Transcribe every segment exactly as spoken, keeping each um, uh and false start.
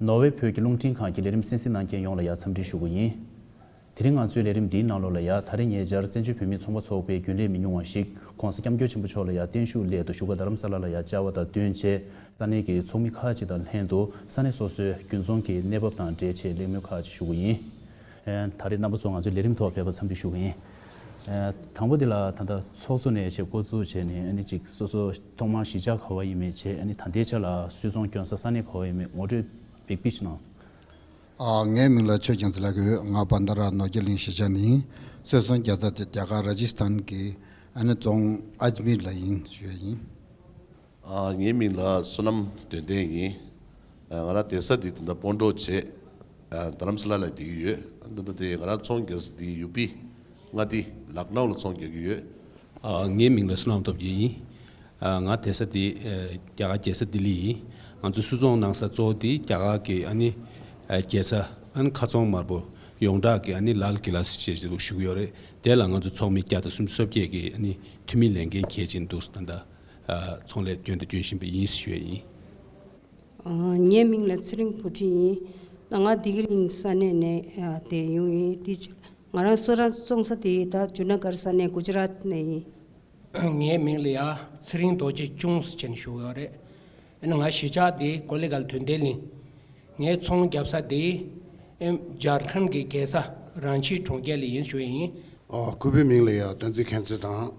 ནོར་ཝེ་བོད་ཀྱི་རླུང་འཕྲིན་ཁང་གི་ལས་རིམ་གསན་གཟིགས་གནང་མཁན་ཡོངས་ལ་ཡང་འཚམས་འདྲི་ཞུ་གི་ཡིན། དེ་རིང་ང་ཚོའི་ལས་རིམ་འདིའི་ནང་ལོགས་ལ་ཡང་ད་རེས་ཉེ་ཆར་བཙན་བྱོལ་བོད་མིའི་ཚོང་པ་ཚོགས་པའི་རྒྱུན་ལས་མི་ཉུང་བ་ཞིག་༧གོང་ས་༧སྐྱབས་མགོན་ཆེན་པོ་མཆོག་ལ་ཡང་བརྟན་བཞུགས་སླད་དུ་བཞུགས་སྒར་རྡ་རམ་ས་ལ་ལ་ཡང་བཅར་བ་དང་བསྟུན་བྱས། ས་གནས་ཀྱི་ཚོགས་མི་ཁག་ཅིག་དང་ལྷན་དུ་ས་གནས་སོ་སོའི་རྒྱུན་ཚོང་གི་གནས་བབ་དང་འབྲེལ་བྱས་གླེང་མོལ་ཁག་ཅིག་ཞུ་གི་ཡིན། ཨེ། ད་རེས་རྣམ་པ་ཚོ་ང་ཚོའི་ལས་རིམ་ཐོག་ཕེབས་པར་འཚམས་འདྲི་ཞུ་གི་ཡིན། ཨེ། དང་པོ་འདི་ལ་ད་ལྟ་ཚོགས་གཙོ་ནས་བྱས་འགོ་བཙུགས་བྱས་ནས་ཨ་ནི་ཅིག་སོ་སོ་ཐོག་མར་གཞིས་ཆགས་ག་བ་ཡིན་མིན་བྱས། ཨ་ནི་ད་ལྟའི་ཆ་ལ་སུད་ཚོང་སྐྱོན་ས་ས་གནས་ག་བ་ཡིན་མིན་ངོ་སྤྲོད་བག་ཕེབས་ཅིག་གནང་། ཨ། ངའི་མིང་ལ་ཆོས་རྒྱལ་མཚན་ལགས་ཡོད། ང་བྷན་དྷ་ར་ནོར་རྒྱས་གླིང་གཞིས་ཆགས་ནས་ཡིན། སུད་ཚོང་རྒྱག་ས་དེ་རྒྱ་གར་ར་ཇི་སི་ཐན་གྱི་ཨ་ནི་རྫོང་ཨཇ་མིར་ལ་ཡིན་ཞུ་ཡ་ཡིན། ཨ། ངའི་མིང་ལ་བསོད་ནམས་དོན་ལྡན་ཡིན། ཨ། ང་རང་བསྡད་ས་འདི་ད་ལྟ་སྤོན་གྲོགས་བྱས། ཨ། རྡ་རམ་ས་ལ་ལ་བསྡད་ཀྱི་ཡོད། ཨ། ད་ལྟ་དེ་ང་རང་ཚོང་རྒྱག་ས་འདི་ཡུ་པི་མངའ་སྡེ་ལག་ནའུ་ལ་ཚོང་རྒྱག་གི་ཡོད། ཨ། ངའི་མིང་ལ་བསོད་ནམས་སྟོབས་རྒྱལ་ཡིན། ཨ། ང་བསྡད་ས་འདི་ཨ་རྒྱ་གར་རྒྱལ་ས་ལྡི་ལི་ཡིན། ང་ཚོ་སུད་ཚོང་གནང་ས་གཙོ་བོ་འདི་རྒྱ་གར་གྱི་ཨ་ནི་ཨ་རྒྱལ་ས་ཨ་ནི་ཁ་ཚོང་དམར་པོ་ཡོངས་གྲགས་ཀྱི་ཨ་ནི་ལཱལ་ཀི་ལ་ཞེས་བཞུགས་ཡོད་རེད། དེ་ལ་ང་ཚོ་ཚོགས་མི་བརྒྱ་དང་སུམ་ཅུ་སོ་བརྒྱད་ཀྱི་ཨ་ནི་འཐུས་མི་ལས་འགན་འཁྱེར་བྱས་འདུག་ད་ལྟ། ཨ། ཚོང་ལས་སྐྱོན་དང་སྐྱོན་བཞིན་པ་ཡིན་ཞུ་ཡ་ཡིན། ཨ། ངའི་མིང་ལ་ཚེ་རིང་བུ་ཁྲིད་ཡིན། ད་ང་བདེ་སྐྱིད་གླིང་ས་གནས་ནས་ཨ་དེ་ཡོང་ཡིན། དེ་ང་རང་སོ་རང་བཙོང་ས་དེ་ད་ཇུ་ན་གར་ས་གནས་གུ་ཇི་རཱཏ་ནས་ཡིན། ངའི་མིང་ལ་ཡ་ཚེ་རིང་རྡོ་རྗེ་ཅུང་ཟེར་བྱས་ནས་ཞུ་ཡོད་རེད། ཨ་ནི་ང་གཞིས་ཆགས་དེ་ཀོ་ལི་གྷལ་དོན་ལྡན་གླིང་། ངའི་ཚོང་རྒྱབ་ས་དེ་ཨེམ་ཇར་ཁན་གྱི་རྒྱལ་ས་རང་ཆི་གྲོང་ཁྱེར་ལ་ཡིན་ཞུ་ཡ་ཡིན། ཨ། ཁུ་བའི་མིང་ལ་ཡ་བསྟན་འཛིན་མཁྱེན་བརྩེ་དང་།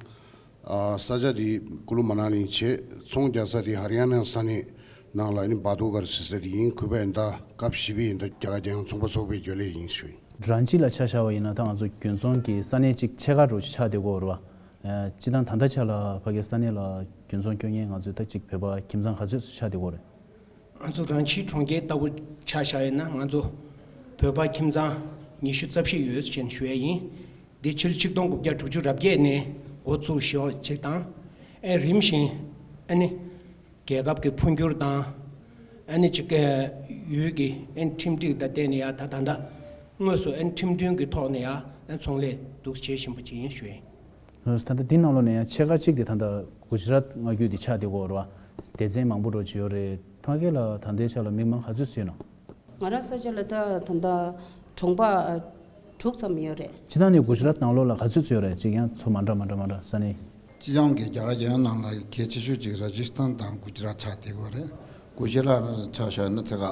ཨ། ས་ཆ་དེ་ཀུ་ལུ་མ་ན་ལི་བྱས། ཚོང་རྒྱག་ས་དེ་ཧ་རི་ཡ་ན་ས་གནས་ནང་ལ་ཨ་ནི་བྷ་དུ་གྷར་ཟེར་ས་དེ་ཡིན། གུས་པ་ཡིན་ད་སྐབས་བཞི་པའི་ཡིན་ད་རྒྱ་གར་རྒྱལ་ཡོངས་ཚོང་པ་ཚོགས་པའི་རྒྱུན་ལས་ཡིན་ཞུ་ཡིན། རང་སྤྱི་ལ་ཆ་བཞག་པ་ཡིན་ན་ད་ང་ཚོ་རྒྱུན་ཚོང་གི་ས་གནས་གཅིག་ཕྱེད་ཀ་འགྲོ་ཆགས་བསྡད་ཀྱི་ཡོད་རེད་བ། ཨ། སྤྱིར་བཏང་ད་ལྟ་ཆ་ལ་ཕ་གིའི་ས་གནས་ལ་རྒྱུན་ཚོང་སྐྱོན་མཁན་ང་ཚོའི་ད་གཅིག་བོད་པ་ཁྱིམ་ཚང་ག་ཚོད་ཙམ་ཆགས་བསྡད་ཀྱི་ཡོད་རེད། ང་ཚོ་རང་ཆི་གྲོང་ཁྱེར་ལྟ་བུ་ཆ་བཞག་ཡིན་ན་ང་ཚོ་བོད་པ་ཁྱིམ་ཚང་ཉི་ཤུ་རྩ་བཞི་ཡོད་ཅེས་ཞུ་ཡས་ཡིན། འདི་ཕྱི་ལོ་ཆིག་སྟོང་དགུ་བརྒྱ་དྲུག་ཅུ་རེ་བརྒྱད་ནས་འགོ་བཙུགས་ཞེས་ཅིག་དང་། ཨེ་རིམ་བཞིན་ཨ་ནི་རྒྱལ་ཁབ་ཀྱི་འཕོ་འགྱུར་དང་། ཨ་ནི་ཅིག་ཡུལ་གྱི་ཨ་ནི་ཁྲིམས་སྒྲིག་དང་བརྟེན་ནས་ཡ་ད་ད་ལྟ་དངོས་སུ་ཨ་ནི་ཁྲིམས་མཐུན་གྱི་ཐོག་ནས་ཡ་ཨ་ནི་ཚོང་ལས་འདུག་བྱེད་བཞིན་པ་ཅིག་ཡིན་ཞུ་ཡིན། ད་ལྟ་འདི་ནང་ལོགས་ནས་ཡང་ཕྱེད་ཀ་གཅིག་དེ་ད་ལྟ་གུ་ཇི་རཱཏ་མངའ་ཁུལ་དེ་ཆགས་བསྡད་ཀྱི་ཡོད་རེད་བ། སྡེ་ཚན་མང་པོ་འགྲོ་བྱས་ཡོད་རེད། ཕ་གི་ལ་ད་ལྟའི་ཆ་ལ་མི་མང་ག་ཚོད་ཙམ་ཡོད་ན། ང་རང་ས་ཆ་ལ་ད་ད་ལྟ་གྲོང་པ་དྲུག་ཙམ་ཡོད་རེད། སྤྱིར་བཏང་ནས་གུ་ཇི་རཱཏ་ནང་ལོགས་ལ་ག་ཚོད་ཙམ་ཡོད་རེད། གཅིག་ཡང་ཚོ་མ་འདྲ་མ་འདྲ་མ་འདྲ་ས་གནས། སྤྱི་ཡོངས་ཀྱི་རྒྱ་གར་རྒྱལ་ཡོངས་ནང་ལ་གལ་ཆེ་ཤོས་ཅིག་ར་ཇི་སི་ཐན་དང་གུ་ཇི་རཱཏ་ཆགས་བསྡད་ཀྱི་ཡོད་རེད། གུ་ཇི་རཱཏ་ཆ་བཞག་ན་ཚེ་ག་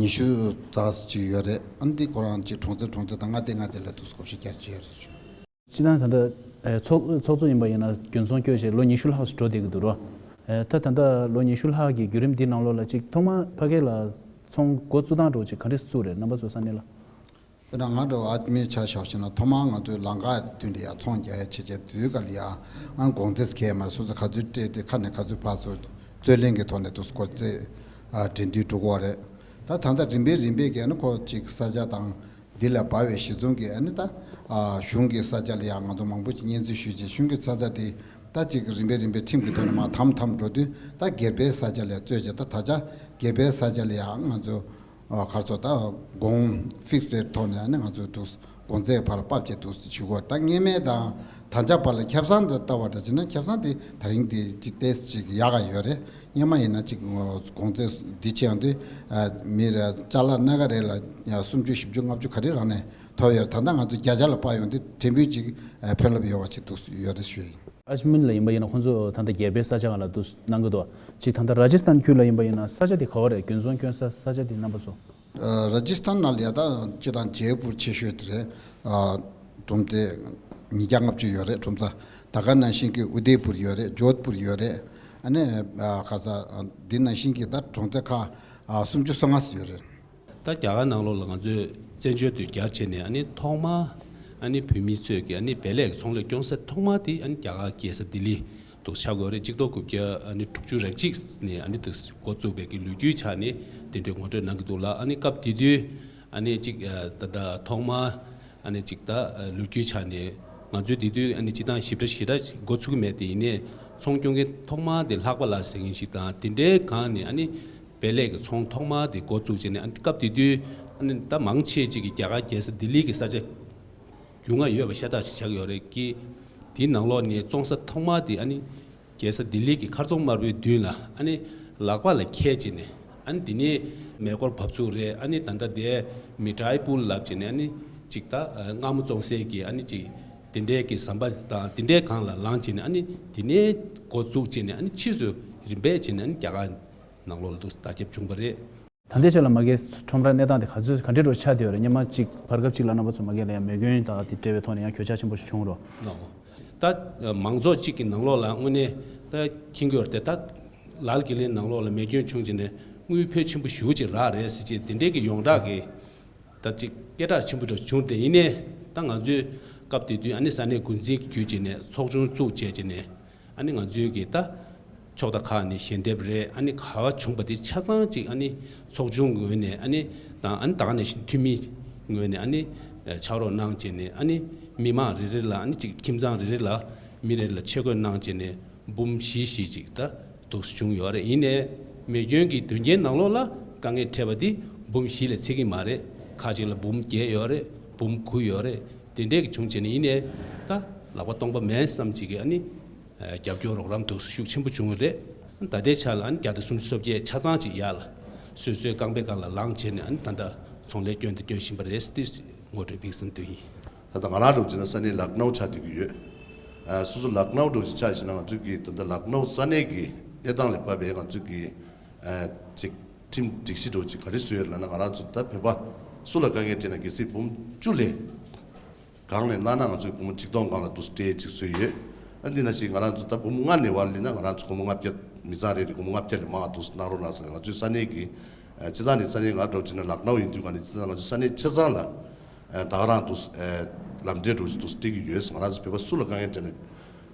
ཉི་ཤུ་ཙམ་ཅིག་ཡོད་རེད། ཨ་ནི་འདི་ཁོ་རང་ཅིག་གྲོང་ཚོ་གྲོང་ཚོ་དང་མངའ་སྡེ་མངའ་སྡེ་ལ་འདུག་སྐོར་ཞིག་བརྒྱབ་ཀྱི་ཡོད་རེད། སྤྱིར་བཏང་ད་ལྟ་ཨེ་ཚོགས་ཚོགས་གཙོ་ཡིན་པ་ཡིན་ན་རྒྱུན་ཚོང་སྐྱོན་བྱས་ལོ་ཉི་ཤུ་ལྷག་ཙམ་འགྲོ་བསྡད་ཀྱི་འདུག་རོ། ཨེ་ད་ད་ལྟ་ལོ་ཉི་ཤུ་ལྷག་གི་བརྒྱུད་རིམ་འདི་ནང་ལོགས་ལ་ཅིག་ཐོག་མ་ཕ་གི་ལ་ཚོང་འགོ་བཙུགས་སྟངས་འདྲ་བོ་ཅིག་ག་འདྲས་བཙུགས་རེད། རྣམ་པ་ཚོ་ས་གནས་ལ། དཔེར་ན་ང་འདྲ་བོ་ཨ་མའི་ཆ་བཞག་ཤེ་ན་ཐོག་མར་ང་ཚོའི་ལམ་ཁ་མདུན་དེ་ཡ་ཚོང་རྒྱག་ཡ་བྱེད་བྱེད་དུས་ག་ལ་ཡ་ཨ་གོང་ཚད་གས་མར་སོ་སོ་ག་ཚོད་སྤྲད་དེ་ཁ་ནས་ག་ཚོད་ཕར་ཚུར་རྩོད་ལེན་གྱི་ཐོག་ནས་འདུག་སྐོར་རྩེ་ཨ་འགྲན་བསྡུར་འགྲོ་གི་ཡོད་རེད། ད་ད་ལྟ་རིམ་པས་རིམ་པས་ཀྱི་ཨ་ནི་ཁོ་ཅིག་ས་ཆ་དང་འདི་ལ་འབབ་པའི་གཞི་བཟུང་གི་ཨ་ནི་ད་ཨ་གཞུང་གི་ས་ཆ་ལ་ཡ་ང་ཚོ་མང་པོ་ཅིག་སྙན་སེང་ཞུས་རྗེས་གཞུང་གི་ས་ཆ་དེ་ད་ཅིག་རིམ་པས་རིམ་པས་ཁྲིམས་ཀྱི་ཐོག་ནས་མར་དམ་དམ་འགྲོ་དུས་ད་སྒེར་པའི་ས་ཆ་ལ་ཡ་རྩོད་བྱས། ད་ད་ཆ་སྒེར་པའི་ས་ཆ་ལ་ཡ་ང་ཚོ་ཨ་གར་ཚོ་ད་གོང་ཕིག་སི་རེ་ཊི་ཐོག་ནས་ཨ་ནི་ང་ཚོས་འདུག་གོང་ཚད་ཕར་ཕབ་བྱས་འདུག་ཞུ་གོ། ད་སྔོན་མའི་དང་ད་ཆ་བར་ལ་ཁེ་བཟང་དུ་ལྟ་བ་འདྲ་བྱས་ན་ཁེ་བཟང་དེ་ད་རིང་དེ་ཅིག་ཏོག་ཙམ་ཅིག་ཡག་ག་ཡོད་རེད། སྔོན་མ་ཡིན་ན་ཅིག་གོང་ཚད་འདི་ཆེ་ཡང་དེ་མི་རེ་ཅ་ལག་སྣ་ཁ་རེ་ལ་སུམ་ཅུ་བཞི་བཅུ་ལྔ་བཅུ་ག་རེ་རང་ནས་ཐོབ་ཡོད་རེད། ད་ལྟ་ང་ཚོ་བརྒྱ་ཆ་ལ་ཕར་ཡོང་དུས་དྲན་འབུལ་ཅིག་ཕན་རླབས་ཡོད་པ་ཅིག་འདུག་ཡོད་རེད་ཞུ་ཡིན། ཨཇ་མིར་ལ་ཡིན་པ་ཡིན་ན་ཁོང་ཚོ་ད་ལྟ་སྒེར་པའི་ས་ཆ་སྒང་ལ་འདུག་གནང་གི་འདུག་ཅིག་ད་ལྟ་ར་ཇི་སི་ཐན་ཁུལ་ལ་ཡིན་པ་ཡིན་ན་ས་ཆ་དེ་ག་བ་རེད། རྒྱུན་ཚོང་སྐྱོན་ས་ས་ཆ་དེ་རྣམ་པ་ཚོ། ཨ་ར་ཇི་སི་ཐན་ནང་ལ་ཡ་ད་སྤྱིར་བཏང་ཇེ་པུར་ཆེ་ཤོས་དེ་རེད། ཨ་གྲོང་ཚད་ཉིས་བརྒྱ་ལྔ་བཅུ་ཡོད་རེད། གྲོང་ཚད་ད་ག་ནང་བཞིན་གྱི་ཨུ་དེ་པུར་ཡོད་རེད། ཇོད་པུར་ཡོད་རེད། ཨ་ནི་ཨ་ག་ས་འདི་ནང་བཞིན་གྱི་ད་གྲོང་ཚད་ཁག་ཨ་སུམ་ཅུ་སོ་ལྔ་ཙམ་ཡོད་རེད། ད་རྒྱ་གར་ནང་ལོགས་ལ་ང་ཚོས་བཙན་བྱོལ་དུ་གྱར་བྱས་ནས་ཨ་ནི་ཐོག་མར་ཨ་ནི་བོད་མི་ཚོས་ཀྱི་ཨ་ནི་བལ་ལས་ཀྱི་ཚོང་ལས་སྐྱོང་ས་ཐོག་མ་དེ་ཨ་ནི་རྒྱ་གར་རྒྱལ་ས་ལྡི་ལི་འདུག་ཆགས་ཀྱི་ཡོད་རེད། གཅིག་སྟོང་དགུ་བརྒྱ་ཨ་ནི་དྲུག་ཅུ་རེ་གཅིག་ནས་ཨ་ནི་འདུག་འགོ་བཙུགས་པའི་གི་ལོ་རྒྱུས་ཆ་ནས་དེ་འདྲའི་ངོ་སྤྲོད་གནང་གི་འདུག་ལ། ཨ་ནི་སྐབས་དེ་དུས་ཨ་ནི་གཅིག་ཨ་ད་ལྟ་ཐོག་མར་ཨ་ནི་གཅིག་ད་ཨ་ལོ་རྒྱུས་ཆ་ནས་ང་ཚོའི་དེ་དུས་ཨ་ནི་སྤྱིར་བཏང་ཞིབ་ཕྲ་ཞིབ་ཕྲ་འགོ་ཚུགས་ཀྱི་མེད་དེ། ཡིན་ནའི་ཚོང་སྐྱོང་མཁན་ཐོག་མ་དེ་ལྷག་པ་ལགས་ཟེར་མཁན་ཞིག་དང་། དེ་འདྲའི་སྒང་ནས་ཨ་ནི་བལ་ལས་ཀྱི་ཚོང་ཐོག་མ་དེ་འགོ་བཙུགས་བྱས་ནས་ཨ་ནི་སྐབས་དེ་དུས་ཨ་ནི་ད་མང་ཆེ་ཅིག་གིས་རྒྱ་གར་རྒྱལ་ས་ལྡི་ལི་གི་ས་ཆ་རྒྱུས་མངའ་ཡོད་པ་ཤ་སྟག་ཞིག་ཆགས་ཡོད་རེད་ཀི། དེའི་ནང་ལོགས་ནས་བཙོང་ས་ཐོག་མ་དེ་ཨ་ནི་རྒྱལ་ས་ལྡི་ལི་གི་མཁར་རྫོང་དམར་པོའི་མདུན་ལ་ཨ་ནི་ལག་པ་ལ་འཁྱེར་བྱས་ནས་ ཨ་ནི་དེ་ནས་མེ་འཁོར་བབས་ཚུགས་རེད། ཨ་ནི་ད་ལྟ་དེ་མི་ཏྲའི་པུལ་ལབ་བྱས་ནས་ཨ་ནི་ཅིག་ད་མངར་མོ་བཙོང་སའི་གི་ཨ་ནི་ཅིག་དེ་འདྲའི་གི་ཟམ་པ་དང་དེ་འདྲའི་སྒང་ལ་ལངས་བྱས་ནས། ཨ་ནི་དེ་ནས་འགོ་བཙུགས་བྱས་ནས། ཨ་ནི་ཕྱིས་སུ་རིམ་པས་བྱས་ནས་ཨ་ནི་རྒྱ་གར་ནང་ལོགས་ལ་དུ་དར་ཁྱབ་བྱུང་བ་རེད། ད་ལྟའི་ཆ་ལ་མ་གིའི་ཁྲོམ་རའི་གནས་སྟངས་དེ་ག་ཚོད་ག་འདྲའི་འགྲོ་ཆགས་བསྡད་ཡོད་རེད། སྔོན་མ་གཅིག་བར་སྐབས་གཅིག་ལ་རྣམ་པ་ཚོ་མ་གི་ལ་ཡང་མེ་སྐྱོན་དང་དེ་འབྲེལ་བའི་ཐོག་ནས་ཡང་གྱོད་ཆག་ཆེན་པོ་ཞིག་བྱུང་རོགས། ལགས། ད་མང་ཚོགས་གཅིག་གི་ནང་ལོགས་ལ་དངོས་གནས་ད་མཁྱེན་གྱི་ཡོད་རེད་དེ། ད་ལཱལ་གི་ལིའི་ནང་ལོགས་ལ་མེ་སྐྱོན་བྱུང་བྱས་ནས་དངུལ་ཕོན་ཆེན་པོ་ཞེ་པོ་ཅིག་རག་རེད་ཟེར་བྱས་དེ་འདྲའི་གི་ཡོངས་གྲགས་ཀྱི་ད་ཅིག་སྐད་གྲགས་ཆེན་པོ་འདྲ་བྱུང་སྟེ། ཡིན་ནའི་ད་ང་ཚོས་སྐབས་དེ་དུས་ཨ་ནི་ས་གནས་འགོ་འཛིན་གྱི་བརྒྱུད་བྱས་ནས་ཚོགས་ཆུང་བཙུགས་བྱས་བྱས་ནས། ཨ་ནི་ང་ཚོའི་གི་ད་ཕྱོགས་མཐའ་ཁག་ནས་ཞལ་འདེབས་རེད། ཨ་ནི་ག་བ་བྱུང་བ་དེ་ཆ་ཚང་ཅིག་ཨ་ནི་ཚོགས་ཆུང་ངོས་ནས། ཨ་ནི་དང་ཨ་ནི་ད་ག་ནང་བཞིན་འཐུས་མི་ངོས་ནས། ཨ་ནི་ཕྱག་རོགས་གནང་བྱས་ནས། ཨ་ནི་མི་མང་རེ་རེ་ལ། ཨ་ནི་ཅིག་ཁྱིམ་ཚང་རེ་རེ་ལ་མི་རེ་ལ་ཆས་གོས་གནང་བྱས་ནས་འབུམ་བཞི་བཞི་ཅིག་ད་འདུག་བྱུང་ཡོད་རེད། ཡིན་ནའི་མེ་སྐྱོན་གྱི་དོན་རྐྱེན་ནང་ལོགས་ལ་དཀའ་ངལ་འཕྲད་པ་དེ་འབུམ་བཞི་ལས་ཚད་ཀྱི་མ་རེད། ཁ་ཅིག་ལ་འབུམ་བརྒྱད་ཡོད་རེད། འབུམ་དགུ་ཡོད་རེད། དེ་འདྲས་ཀྱི་བྱུང་བྱས་ནས། ཡིན་ནའི་ད་ལག་པ་སྟོང་པ་མིན་བསམ་ཅིག་གི་ཨ་ནི་རྒྱབ་སྐྱོར་རོགས་རམ་དུ་ཤུགས་ཆེན་པོ་བྱུང་བ་རེད། ད་ལྟའི་ཆ་ལ་ཨ་ནི་བརྒྱ་དང་སུམ་ཅུ་སོ་བརྒྱད་ཆ་ཚང་ཅིག་ཡར་ལ་སོ་སོའི་རྐང་པའི་སྒང་ལ་ལངས་བྱས་ནས། ཨ་ནི་ད་ལྟ་ཚོང་ལས་སྐྱོན་དང་སྐྱོན་བཞིན་པ་རེད། དེ་ངོ་སྤྲོད་ཕུལ་བསམ་དུ་ཡིན། ད་ལྟ་ང་རང་འདྲ་བོ་བྱས་ན་ས་གནས་ལག་ནའུ་ཆགས་བསྡད་ཀྱི་ཡོད། ཨ་སོ་སོ་ལག་ནའུ་འདྲ་བོ་ཞིག་ཆགས་ཤེ་ན། ང་ཚོའི་གི་ད་ལྟ་ལག་ནའུ་ས་གནས་ཀྱི་གནས་སྟངས་ལ་བབས་པའི་ང་ཚོའི་གི་ཨ་ཅིག་ཁྲིམས་སྒྲིག་གཞི་འདྲ་བོ་ཅིག་ག་རེ་བཟོས་ཡོད་ལབ་ན། ང་རང་ཚོ་ད་བོད་པ་སུ་ལ་དཀའ་ངལ་འཕྲད་ན་གལ་སྲིད་འབུམ་བཅུ་ལས་གང་ལས་བླངས་ན་ང་ཚོས་སྒོར་མོ་ཆིག་སྟོང་སྒང་ལ་དུ་སྤྲད་ཅིག་བཟོས་ཡོད། ཨ་འདི་ནང་བཞིན་ང་རང་ཚོ་ད་འབུམ་ལྔ་ནས་བར་ལེན་ན་ང་རང་ཚོ་སྒོར་མོ་ལྔ་བརྒྱ། མི་ཚང་རེ་རེ་སྒོར་མོ་ལྔ་བརྒྱ་ལས་མང་དུ་གནང་རོགས་གནང་ཟེར་ནས། ང་ཚོའི་ས་གནས་ཀྱི་ཨ་སྤྱི་བཏང་ནས་ས་གནས་ང་འདྲ་བོ་བྱས་ན་ལག་ནའུ་ཡིན་དུས་ག་ནས་སྤྱི་བཏང་ང་ཚོའི་ས་གནས་ཆ་ཚང་ལ་ཨ་ད་ག་རང་དུ་ཨ་ལམ་སྟོན་འདྲ་བོ་ཞིག་དུ་སྤྲད་ཀྱི་ཡོད། ང་རང་ཚོ་བོད་པ་སུ་ལ་དཀའ་ངལ་འཕྲད་ན་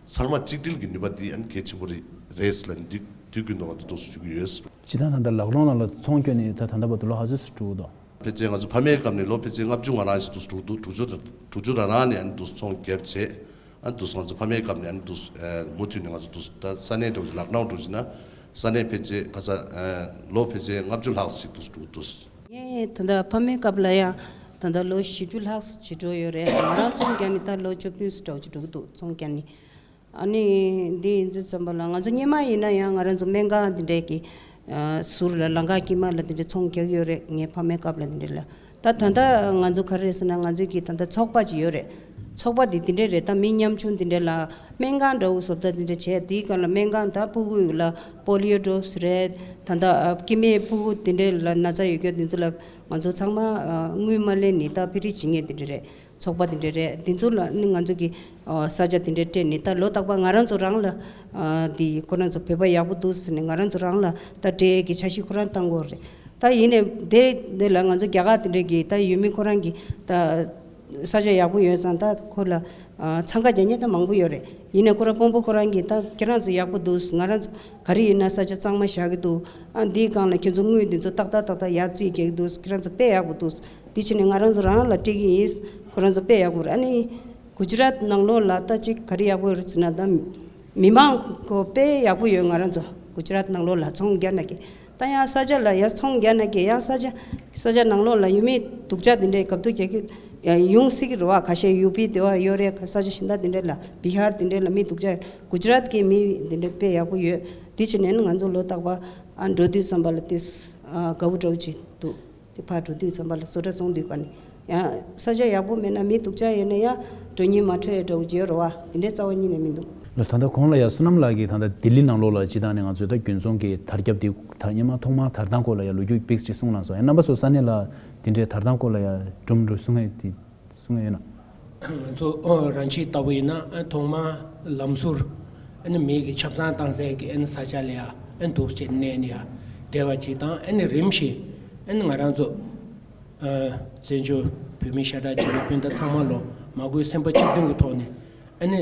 ཚང་མ་གཅིག་སྒྲིལ་གྱི་ནུས་པ་འདི་ཨ་ནི་གལ་ཆེན་པོ་རེད་རེད་ལབ་ནས་འདི་དུས་རྒྱུན་དུ་ང་ཚོ་དུ་ཞུ་གི་ཡོད། སྤྱི་བཏང་ད་ལྟ་ལག་ལོང་ནང་ལ་ཚོང་བསྐྱོན་ནས་ད་ད་ལྟ་བར་དུ་ལོ་ག་ཚོད་ཙམ་འགྲོ་གི་འདུག་ཕལ་ཆེར་ང་ཚོ་ཕ་མའི་སྐབས་ནས་ལོ་ཕལ་ཆེར་ལྔ་བཅུ་ང་རང་ཞིག་དུ་འགྲོ་འདུག་དྲུག་ཅུ་དྲུག་ཅུ་རང་རང་ནས་ཨ་ནི་དུ་ཚོང་བརྒྱབ་བྱས། ཨ་ནི་དུ་ང་ཚོ་ཕ་མའི་སྐབས་ནས་ཨ་ནི་དུ་ཨ་མུ་མཐུད་ནས་ང་ཚོ་དུ་ད་ས་གནས་འགྲོ་ཞིག་ལག་ནའུ་འགྲོ་ཞིག་ན་ས་གནས་ཕལ་ཆེར་ག་ས་ཨ་ལོ་ཕལ་ཆེར་ལྔ་བཅུ་ལྷག་ཞིག་དུ་འགྲོ་འདུག་ངས་ད་ལྟ་ཕ་མའི་སྐབས་ལ་ཡང་ད་ལྟ་ལོ་བཞི་བཅུ་ལྷག་ཅིག་འགྲོ་ཡོད་རེད། ང་རང་ཚོང་བརྒྱབ་ནས་ད་ལོ་བཅུ་བདུན་ཙམ་འདྲ་བོ་ཅིག་འགྲོ་གི་འདུག་ཚོང་བརྒྱབ་ནས། ཨ་ནི་འདི་ཡིན་དུས་ཙམ་པ་ལ་ང་ཚོ་སྔོན་མ་ཡིན་ན་ཡང་ང་རང་ཚོ་སྨན་ཁང་འདི་འདྲའི་གི་ཨ་ཟུར་ལ་ལམ་ཁ་དཀྱིལ་མ་ལ་འདི་འདྲའི་ཚོང་རྒྱག་གི་ཡོད་རེད། ངའི་ཕ་མའི་སྐབས་ལ་འདི་འདྲའི་ལ། ད་ད་ལྟ་ང་ཚོ་ག་རེ་རེད་ཟེར་ན། ང་ཚོའི་གི་ད་ལྟ་ཚོགས་པ་ཅིག་ཡོད་རེད། ཚོགས་པ་འདི་འདི་འདྲའི་རེད། ད་མི་ཉམ་ཆུང་འདི་འདྲའི་ལ་སྨན་ཁང་འདྲ་བོ་བཟོ་ལྟ་འདི་འདྲ་བྱས། དེའི་སྒང་ལ་སྨན་ཁང་ད་ཕྲུ་གུ་ལ་པོ་ལི་ཡོ་ཌོབ་སི་རེད། ད་ལྟ་ཨ་སྐྱེ་དམན་ཕྲུ་གུ་འདི་འདྲའི་ལ་ན་ཚ་ཡོད་མཁན་འདི་ཚོ་ལ་ང་ཚོ་ཚང་མ་ཨ་དངུལ་མ་ལེན་ནས་ད་ཕི་རི་བྱེད་མཁན་འདི་འདྲ་རེད། ཚོགས་པ་དེ་འདྲ་རེད། དེ་ཚོ་ལ་ནི་ང་ཚོ་གི་ཨ་ས་ཆ་དེ་འདྲ་སྤྲད་ནས། ད་ལོ་རྟག་པར་ང་རང་ཚོ་རང་ལ་ཨ་དེ་ཁོ་རང་ཚོ་བོད་པ་ཡག་པོ་འདུག་ཟེར་ནས་ང་རང་ཚོ་རང་ལ་ད་སྤྲད་ཀྱི་འཆར་གཞི་ཁོ་རང་བཏང་གི་ཡོད་རེད། ད་ཡིན་ནའི་དེ་དེ་ལ་ང་ཚོ་རྒྱ་གར་དེ་འདྲ་གི་ད་ཡུལ་མི་ཁོ་རང་གི་ད་ས་ཆ་ཡག་པོ་ཡོད་ཙང་ད་ཁོ་ལ་ཨ་འཚང་ཁ་རྒྱག་མཁན་ད་མང་པོ་ཡོད་རེད། ཡིན་ནའི་ཁོ་རང་དཔོན་པོ་ཁོ་རང་གིས་ད་ཁྱེད་རང་ཚོ་ཡག་པོ་འདུག་ང་རང་ཚོ་ག་རེ་ཡིན་ན་ས་ཆ་གཙང་མ་བཞག་གི་འདུག་ཨ་འདིའི་སྒང་ལ་ཁྱེད་ཚོ་དངུལ་འདི་ཚོ་ཏག་ཏག་ཏག་ཏག་ཡར་རྩིས་རྒྱག་གི་འདུག་ཁྱེད་རང་ཚོ་དཔེ་ཡག་པོ་འདུག་འདི་བྱས་ནས་ང་རང་ཚོ་རང་ལ་སྤྲད་ཀྱི་ཡིན། ཁོ་རང་ཚོ་དཔེ་ཡག་པོ་རེད། ཨ་ནི་གུ་ཇི་རཱཏ་ནང་ལོགས་ལ་ད་ཅིག་ག་རེ་ཡག་པོ་ཡོད་རེད་ཟེར་ན། ད་མི་མང་ཁོ་དཔེ་ཡག་པོ་ཡོད། ང་རང་ཚོ་གུ་ཇི་རཱཏ་ནང་ལོགས་ལ་ཚོང་རྒྱག་ན་གི་ད་ཡང་ས་ཆ་ལ་ཡང་ཚོང་རྒྱག་ན་གི་ཡང་ས་ཆ་ས་ཆ་ནང་ལོགས་ལ་ཡུལ་མི་སྡུག་ཅག་དེ་འདྲའི་གབ་སྡུག་རྒྱག་གི་ཡང་ཡོང་སྲིད་ཀྱི་རེད་བ། ཁ་ཤས་ཡུ་པི་དེ་བ་ཡོད་རེད། ས་ཆ་གཞན་དག་དེ་འདྲ་ལ་བི་ཧར་དེ་འདྲ་ལ་མི་སྡུག་ཅག་གུ་ཇི་རཱཏ་གི་མི་དེ་འདྲ་དཔེ་ཡག་པོ་ཡོད། དེ་བྱས་ནས་ང་ཚོ་ལོ་རྟག་པར་ཨ་འགྲོ་དུས་ཙམ་པ་ལ་དེ་ཨ་དགའ་པོ་འདྲ་བོ་ཅིག་འདུག་དེ་ཕར་འགྲོ་དུས་ཙམ་པ་ལ་བཟོ་གྲྭ་བཙོང་དུས་ག་ནས་ཡང་ས་ཆ་ཡག་པོ་མེད་ན་མི་སྡུག་ཅག་ཡོད་ན་ཡང་འགྲོ་སྙིང་མ་འདོད་འདྲ་བོ་ཅིག་ཡོད་རེད་བ། དེ་འདྲའི་རྩ་བ་ཉིད་ནས་མི་འདུག་ལགས། ད་ལྟ་གོང་ལ་ཡ་བསོད་ནམས་ལགས་ཀྱིས་ད་ལྟ་ལྡི་ལི་ནང་ལོགས་ལ་སྤྱི་བཏང་ནས་ང་ཚོའི་ད་རྒྱུན་འཚོང་གི་དར་ཁྱབ་དེ་ད་སྔོན་མ་ཐོག་མར་དར་སྟངས་སྐོར་ལ་ཡ་ལོ་རྒྱུས་པིག་ཅིག་གསུངས་གནང་སོང་། ཡང་རྣམ་པ་ཚོ་ས་གནས་ལ་དེ་འདྲའི་དར་སྟངས་སྐོར་ལ་ཡ་གྲུབ་འགྲོ་གསུང་ཡས་དེ་གསུང་ཡས་ཡོད་ན། ང་ཚོ་རང་ཆས་ལྟ་བུ་ཡིན་ན་ཐོག་མར་ལམ་ཟུར་ཨ་ནི་མི་གི་ཆབ་གསང་བཏང་སའི་གི་ཨ་ནི་ས་ཆ་ལ་ཡ་ཨ་ནི་འདུག་སེ་གནས་ནས་ཡ་བསྡད་པ་ཅིག་དང་། ཨ་ནི་རིམ་བཞིན་ཨ་ནི་ང་རང་ཚོ་བཙན་བྱོལ་བོད་མི་ཤ་ཁྲག་གཅིག་པའི་སྤུན་ཟླ་ཚང་མ་ལོ་མ་བསྐུལ་སེམས་པ་གཅིག་མཐུན་གྱི་ཐོག་ནས་ཨ་ནི་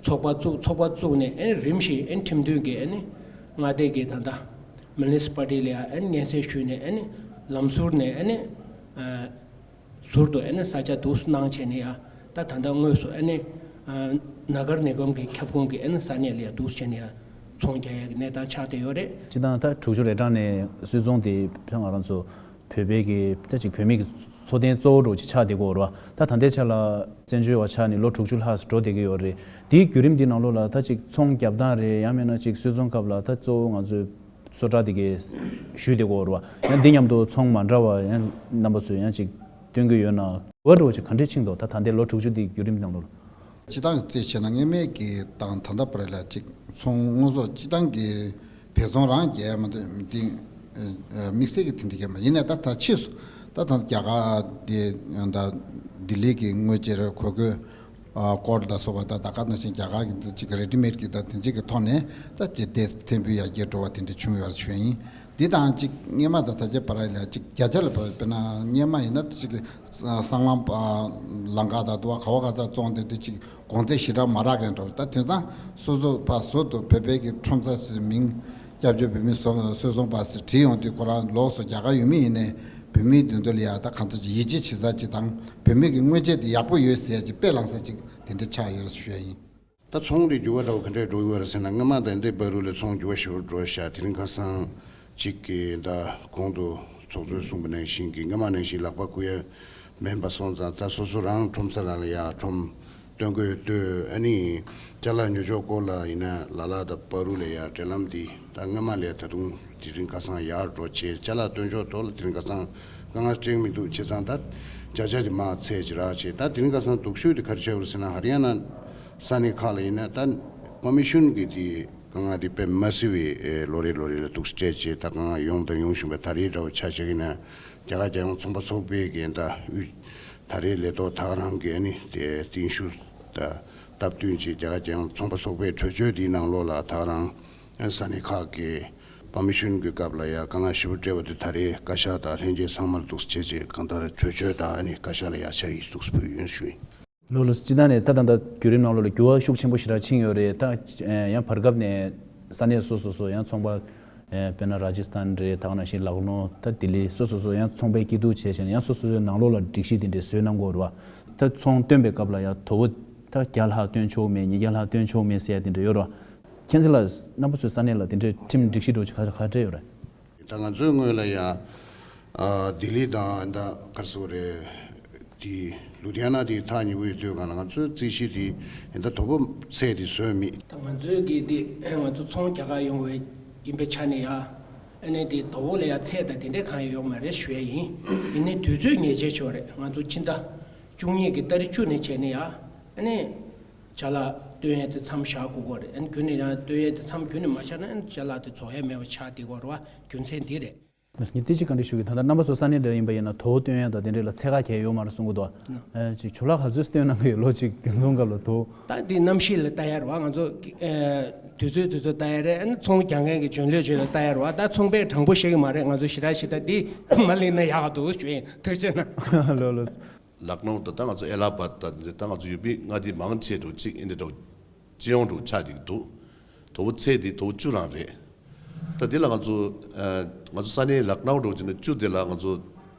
ཚོགས་པ་བཙུགས། ཚོགས་པ་བཙུགས་ནས་ཨ་ནི་རིམ་བཞིན་ཨ་ནི་ཁྲིམས་མཐུན་གྱི་ཨ་ནི་མངའ་སྡེ་གི་ད་ལྟ་མུ་ནི་སི་པལ་ཊི་ལ་ཡ་ཨ་ནི་སྙན་སེང་ཞུས་ནས་ཨ་ནི་ལམ་ཟུར་ནས་ཨ་ནི་ཟུར་དུ་ཨ་ནི་ས་ཆ་འདུག་སེ་གནང་བྱས་ནས་ཡ། ད་ད་ལྟ་དངོས་སུ་ཨ་ནི་ཨ་ན་གར་ནི་གམ་གྱི་ཁྱབ་ཁོངས་ཀྱི་ཨ་ནི་ས་གནས་ལ་ཡ་འདུག་སེ་བྱས་ནས་ཡ་ཚོང་རྒྱག་ཡ་གི་གནས་སྟངས་ཆགས་བསྡད་ཡོད་རེད། སྤྱི་བཏང་ད་དྲུག་ཅུ་རེ་གྲངས་ནས་སུད་ཚོང་དེ་ཕན་ང་རང་ཚོ་བོད་པའི་གི་ད་ཅིག་བོད་མི་གི་འཚོ་རྟེན་གཙོ་བོ་འདྲ་བོ་ཅིག་ཆགས་བསྡད་ཀྱི་ཡོད་རེད་བ། ད་ད་ལྟའི་ཆ་ལ་བཙན་བྱོལ་བ་ཆགས་ནས་ལོ་དྲུག་ཅུ་ལྷག་འགྲོ་བསྡད་ཀྱི་ཡོད་རེད། དེའི་བརྒྱུད་རིམ་འདི་ནང་ལོགས་ལ་ད་ཅིག་ཚོང་རྒྱག་སྟངས་རེད། ཡང་མིན་ན་ཅིག་སུད་ཚོང་སྐབས་ལ་ད་གཙོ་བོ་ང་ཚོའི་ སོ་ཊ་དེ་གའི་ཞུས་དེ་གོ་རུ་བ། ཡང་འདི་མཉམ་དུ་ཚོང་མ་འདྲ་བ་ཡང་རྣམ་པ་ཚོས་ཡང་ཅིག་སྟོན་གྱི་ཡོད་ན། བར་འགྲོ་ཅིག་ག་འདྲས་ཕྱིན་འདུག་ད་ད་ལྟའི་ལོ་དྲུག་ཅུ་དེའི་བརྒྱུད་རིམ་ནང་ལོ། སྤྱི་བཏང་གི་རྩིས་བྱས་ན་སྔོན་མའི་གི་དང་ད་ལྟ་བར་ལ་ཅིག་ཚོང་དངོས་ཟོག་སྤྱི་བཏང་གི་བེད་ཚོང་རང་རྒྱལ་མ་གཏོགས་དེ་དམིགས་བསལ་གྱི་དེ་འདྲ་རྒྱལ་མ་ཡིན་ནའི་ད་ད་ཕྱིས་སུ་ད་ད་རྒྱ་གར་དེ་ད་ལྡི་ལི་གི་དངོས་ཆས་རེད། གོས་གོས་ཨ་ཀོཊ་ལ་སོགས་པ་ད་ད་ག་ནང་བཞིན་རྒྱ་གར་གྱི་འདི་གཅིག་གི་རེ་ཌི་མེཌ་གི་ད་དེ་གཅིག་གི་ཐོག་ནས་ད་ཅི་དེ་ཐེར་འབུམ་ཡར་རྒྱས་འགྲོ་བ་དེ་འདྲ་བྱུང་ཡོད་ཞུ་ཡིན། འདི་དང་གཅིག་སྔོན་མ་དང་ད་ཆ་བར་ལ་གཅིག་བརྒྱ་ཆ་ལ་དཔེར་ན་སྔོན་མ་ཡིན་ན་གཅིག་གི་སྲང་ལམ་ལམ་ཁ་ད་དུ་བ་ག་བ་ག་ཚ་བཙོང་དེ་དུས་གཅིག་གོང་ཚད་ཞེ་དྲག་མ་རག་མཁན་འདྲ་བོ། ད་དེང་སང་སོ་སོ་ཕར་ཟུར་དུ་བོད་པའི་གི་ཁྲོམ་ས་ཟེར་མིང་སྐྱབས་བཅོལ་བོད་མི་སོ་སོ་བཟུང་པ་ཟེར་བྲིས་ཡོང་དུས་ཁོ་རང་ལོགས་སུ་རྒྱ་གར་ཡུལ་མི་ཡིན་ནའི་བོད་མིའི་མདུན་དུ་ལ་ཡ་ད་གང་ཚ་ཅིག་ཡིད་ཆེས་བྱེད་ས་ཅིག་དང་བོད་མི་གི་དངོས་ཆས་དེ་ཡག་པོ་ཡོད་ཟེར་ཡ་ཅིག་དཔེ་བླངས་ས་ཅིག་དེ་འདྲ་ཆགས་ཡོད་ཞུ་ཡ་ཡིན། ད་ཚོང་གི་འགྱུར་བ་འདྲ་བོ་ག་འདྲས་འགྲོ་གི་ཡོད་རེད་ཟེར་ན། སྔོན་མ་དང་འདི་བར་དུ་ལས་ཚོང་འགྱུར་བ་ཞེ་པོ་འགྲོ་ཤག་དེ་རིང་ཁ་སང་གཅིག་གི་ད་གོང་དུ་ཚོགས་གཙོས་གསུངས་པ་ནང་བཞིན་གྱི་སྔོན་མ་ནང་བཞིན་ལག་པ་རྐུ་ཡ་མེད་པ་སོང་ཙང་ད་སོ་སོ་རང་ཁྲོམ་ས་རང་ལ་ཡ་ཁྲོམ་སྟོན་དགོས་ལྟོས། ཨ་ནི་ཅ་ལག་ཉོ་ཕྱོགས་སྐོར་ལ་ཡིན་ན་ལ་ལ་དང་བར་དུ་ལས་ཡ་འབྲེལ་ལམ་འདི་ད་སྔོན་མ་ལས་ད་དུང་དེ་རིང་ཁ་སང་ཡར་འགྲོ་བྱས། ཅ་ལག་སྟོན་ཕྱོགས་ཐོག་ལ་དེ་རིང་ཁ་སང་དཀའ་ངལ་འཕྲད་མི་འདུག་བྱས་ཙང་ད་བརྒྱ་ཆ་དེ་མར་ཚད་ཅིག་རག་བྱས། ད་དེ་རིང་ཁ་སང་སྡུག་ཤོས་དེ་ག་རེ་ཆགས་ཡོད་རེད་ཟེར་ན། ཧ་རི་ཡ་ན་ས་གནས་ཁག་ལ་ཡིན་ན་ད་པར་མི་ཤོན་གྱི་དེ་དཀའ་ངལ་དེ་དཔེ་མ་སྲིད་པའི་ལོ་རེ་ལོ་རེ་ལ་སྡུག་སྲན་སྤྲད་བྱས་ད་དཀའ་ངལ་ཡོང་དང་ཡོང་བཞིན་པ། ད་རེས་འདྲ་བོ་ཆ་བཞག་གི་ན་རྒྱ་གར་རྒྱལ་ཡོངས་ཚོང་པ་ཚོགས་པའི་གི་ད་དབུས་ད་རེས་ལས་ཐོག་ད་ག་རང་གི་ཨ་ནི་དེ་རྟིང་ཤུགས་ད་སྟབས་བསྟུན་བྱས་རྒྱ་གར་རྒྱལ་ཡོངས་ཚོང་པ་ཚོགས་པའི་གྲོས་ཆོད་དེའི་ནང་ལོགས་ལ་ད་ག་རང་ས་གནས་ཁག་གི་པར་མི་ཤོན་གྱི་སྐབས་ལ་ཡ་དཀའ་ངལ་ཞེ་པོ་འཕྲད་པ་དེ་ད་རེས་བཀའ་ཤག་དང་ལྷན་རྒྱས་ཚང་མར་འདུག་སེ་བྱས་རྗེས་གང་ལྟར་གྲོས་ཆོད་དང་ཨ་ནི་བཀའ་ཤག་ལ་ཡ་ཕྱག་ཡིག་འདུག་སེ་ཕུལ་ཡོད་ཞུ་ཡིན། ལོ་ལོ་སྤྱི་བཏང་ནས་ད་ད་ད་བརྒྱུད་རིམ་ནང་ལོགས་ལ་འགྱུར་བ་ཤུགས་ཆེན་པོ་ཞེ་དྲག་ཕྱིན་ཡོད་རེད། ད་ཡང་བར་སྐབས་ནས་ས་གནས་སོ་སོ་སོ་ཡང་ཚོང་པ་དཔེར་ན་ར་ཇི་སྟན་རེད། ད་ག་ནང་བཞིན་ལག་ནོར་ད་ལྡི་ལི་སོ་སོ་སོ་ཡང་ཚོང་པའི་སྐྱིད་སྡུག་བྱས་བྱས་ནས་ཡང་སོ་སོ་སོའི་ནང་ལོགས་ལ་སྒྲིག་གཞི་དེ་འདྲས་བཟོས་གནང་དགོས་རེད་བ། ད་ཚོང་སྟོན་པའི་སྐབས་ལ་ཡང་དོ་པོ་ད་བརྒྱ་ལྷག་སྟོན་ཆོག་མེད། ཉིས་བརྒྱ་ལྷག་སྟོན་ཆོག་མེད་ཟེར་ཡ་དེ་འདྲ་ཡོད་རེད་བ། མཁྱེན་བརྩེ་ལགས་རྣམ་པ་ཚོའི་ས་གནས་ལ་དེ་འདྲའི་ཁྲིམས་སྒྲིག་གཞི་འདྲ་བོ་ཅིག་ག་ག་འདྲ་ཡོད་རེད། ད་ང་ཚོའི་སྔོན་ལ་ཡང་ཨ་ལྡི་ལི་དང་ད་གར་སོ་རེད་དེ་ལུ་དྷི་ཡ་ན་དེ་ཐག་ཉེ་པོ་ཡོད་དུས་གང་ལ་ང་ཚོའི་རྩིས་གཞི་དེ་ཡིན་ད་དོ་པོ་ཚད་དེ་བཟོས་མེད། ད་ང་ཚོའི་གི་དེ་ང་ཚོ་ཚོང་རྒྱག་ག་ཡོང་བའི་ཡིན་པའི་ཆ་ནས་ཡ་ཨ་ནི་དེ་དོ་པོ་ལ་ཡ་ཚད་དང་དེ་འདྲས་གང་ཡང་ཡོང་མ་རེད་ཞུ་ཡ་ཡིན། ཡིན་ནའི་དུས་ཚོད་ངེས་ཅན་ཞིག་རེད། ང་ཚོ་ཕྱི་ཟླ་བཅུ་གཉིས་ཀྱི་ཏ་རིག་བཅུ་ནས་བྱས་ནས་ཡ་ཨ་ནི། ཅ་ལག་སྟོན་ཡས་དེ་མཚམས་བཞག་དགོས་ཀྱི་རེད། ཨ་ནི་རྒྱུན་ནས་ཡང་སྟོན་ཡས་དེ་མཚམས་རྒྱུན་ནས་མ་བཞག་ན་ཨ་ནི་ཅ་ལག་དེ་རྫོགས་ཡས་མེད་པ་ཆགས་བསྡད་ཀྱི་རེད་བ། རྒྱུ་མཚན་འདི་རེད། ངས་དེ་ཅིག་བཀའ་འདྲི་ཞུ་གི། ད་ལྟ་རྣམ་པ་ཚོ་ས་གནས་འདྲ་ཡིན་པ་ཡིན་ན་དོ་པོ་སྟོན་ཡས་དང་དེ་འདྲས་ལ་ཚད་བཀག་གང་ཡང་ཡོད་མ་རེད་གསུང་གི་འདུག་ཨ་ཅིག་ཇུ་ལག་ག་ཚོད་སྟོན་གནང་གི་ཡོད། ལོ་གཅིག་རྒྱུན་ཚོང་སྐབས་ལ་དོ། ད་འདི་གནམ་གཤིས་ལ་ལྟ་ཡ་རེད་བ། ང་ཚོ་ཨ་དུས་ཚོད་དུས་ཚོད་ལྟ་ཡ་རེད། ཨ་ནི་ཚོང་རྒྱག་མཁན་གྱི་འཇོན་ལོས་ཇོན་ལོས་ལྟ་ཡ་རེད་བ། ད་ཚོང་པས་དྲང་པོ་བཤད་གི་མ་རེད། ང་ཚོ་ཞེ་དྲག་ཞེ་དྲག་འདི་མ་གླེང་ན་ཡག་ག་འདུག་ཞུ་ཡིན། ཐུགས་རྗེ་གནང་། ལོ་ལོ། ལག་ནའུ་དང་ད་ང་ཚོ་ཨེ་ལ་ཧ་བཱད་དང་འདི་ད་ང་ཚོ་ཡུལ་མི་མངའ་སྡེ་མང་ཆེ་འགྲོ་གཅིག་ཨེ་འདྲ་འགྲོ་སྤྱི་ཡོངས་འགྲོ་ཆགས་ཀྱི་འདུག་དོ་པོ་ཚད་འདི་དོ་པོ་བཅུ་རང་རེད། ད་འདི་ལ་ང་ཚོ་ཨ་ང་ཚོ་ས་གནས་ལག་ནའུ་འགྲོ་བྱས་ན་བཅུ་དེ་ལ་ང་ཚོ་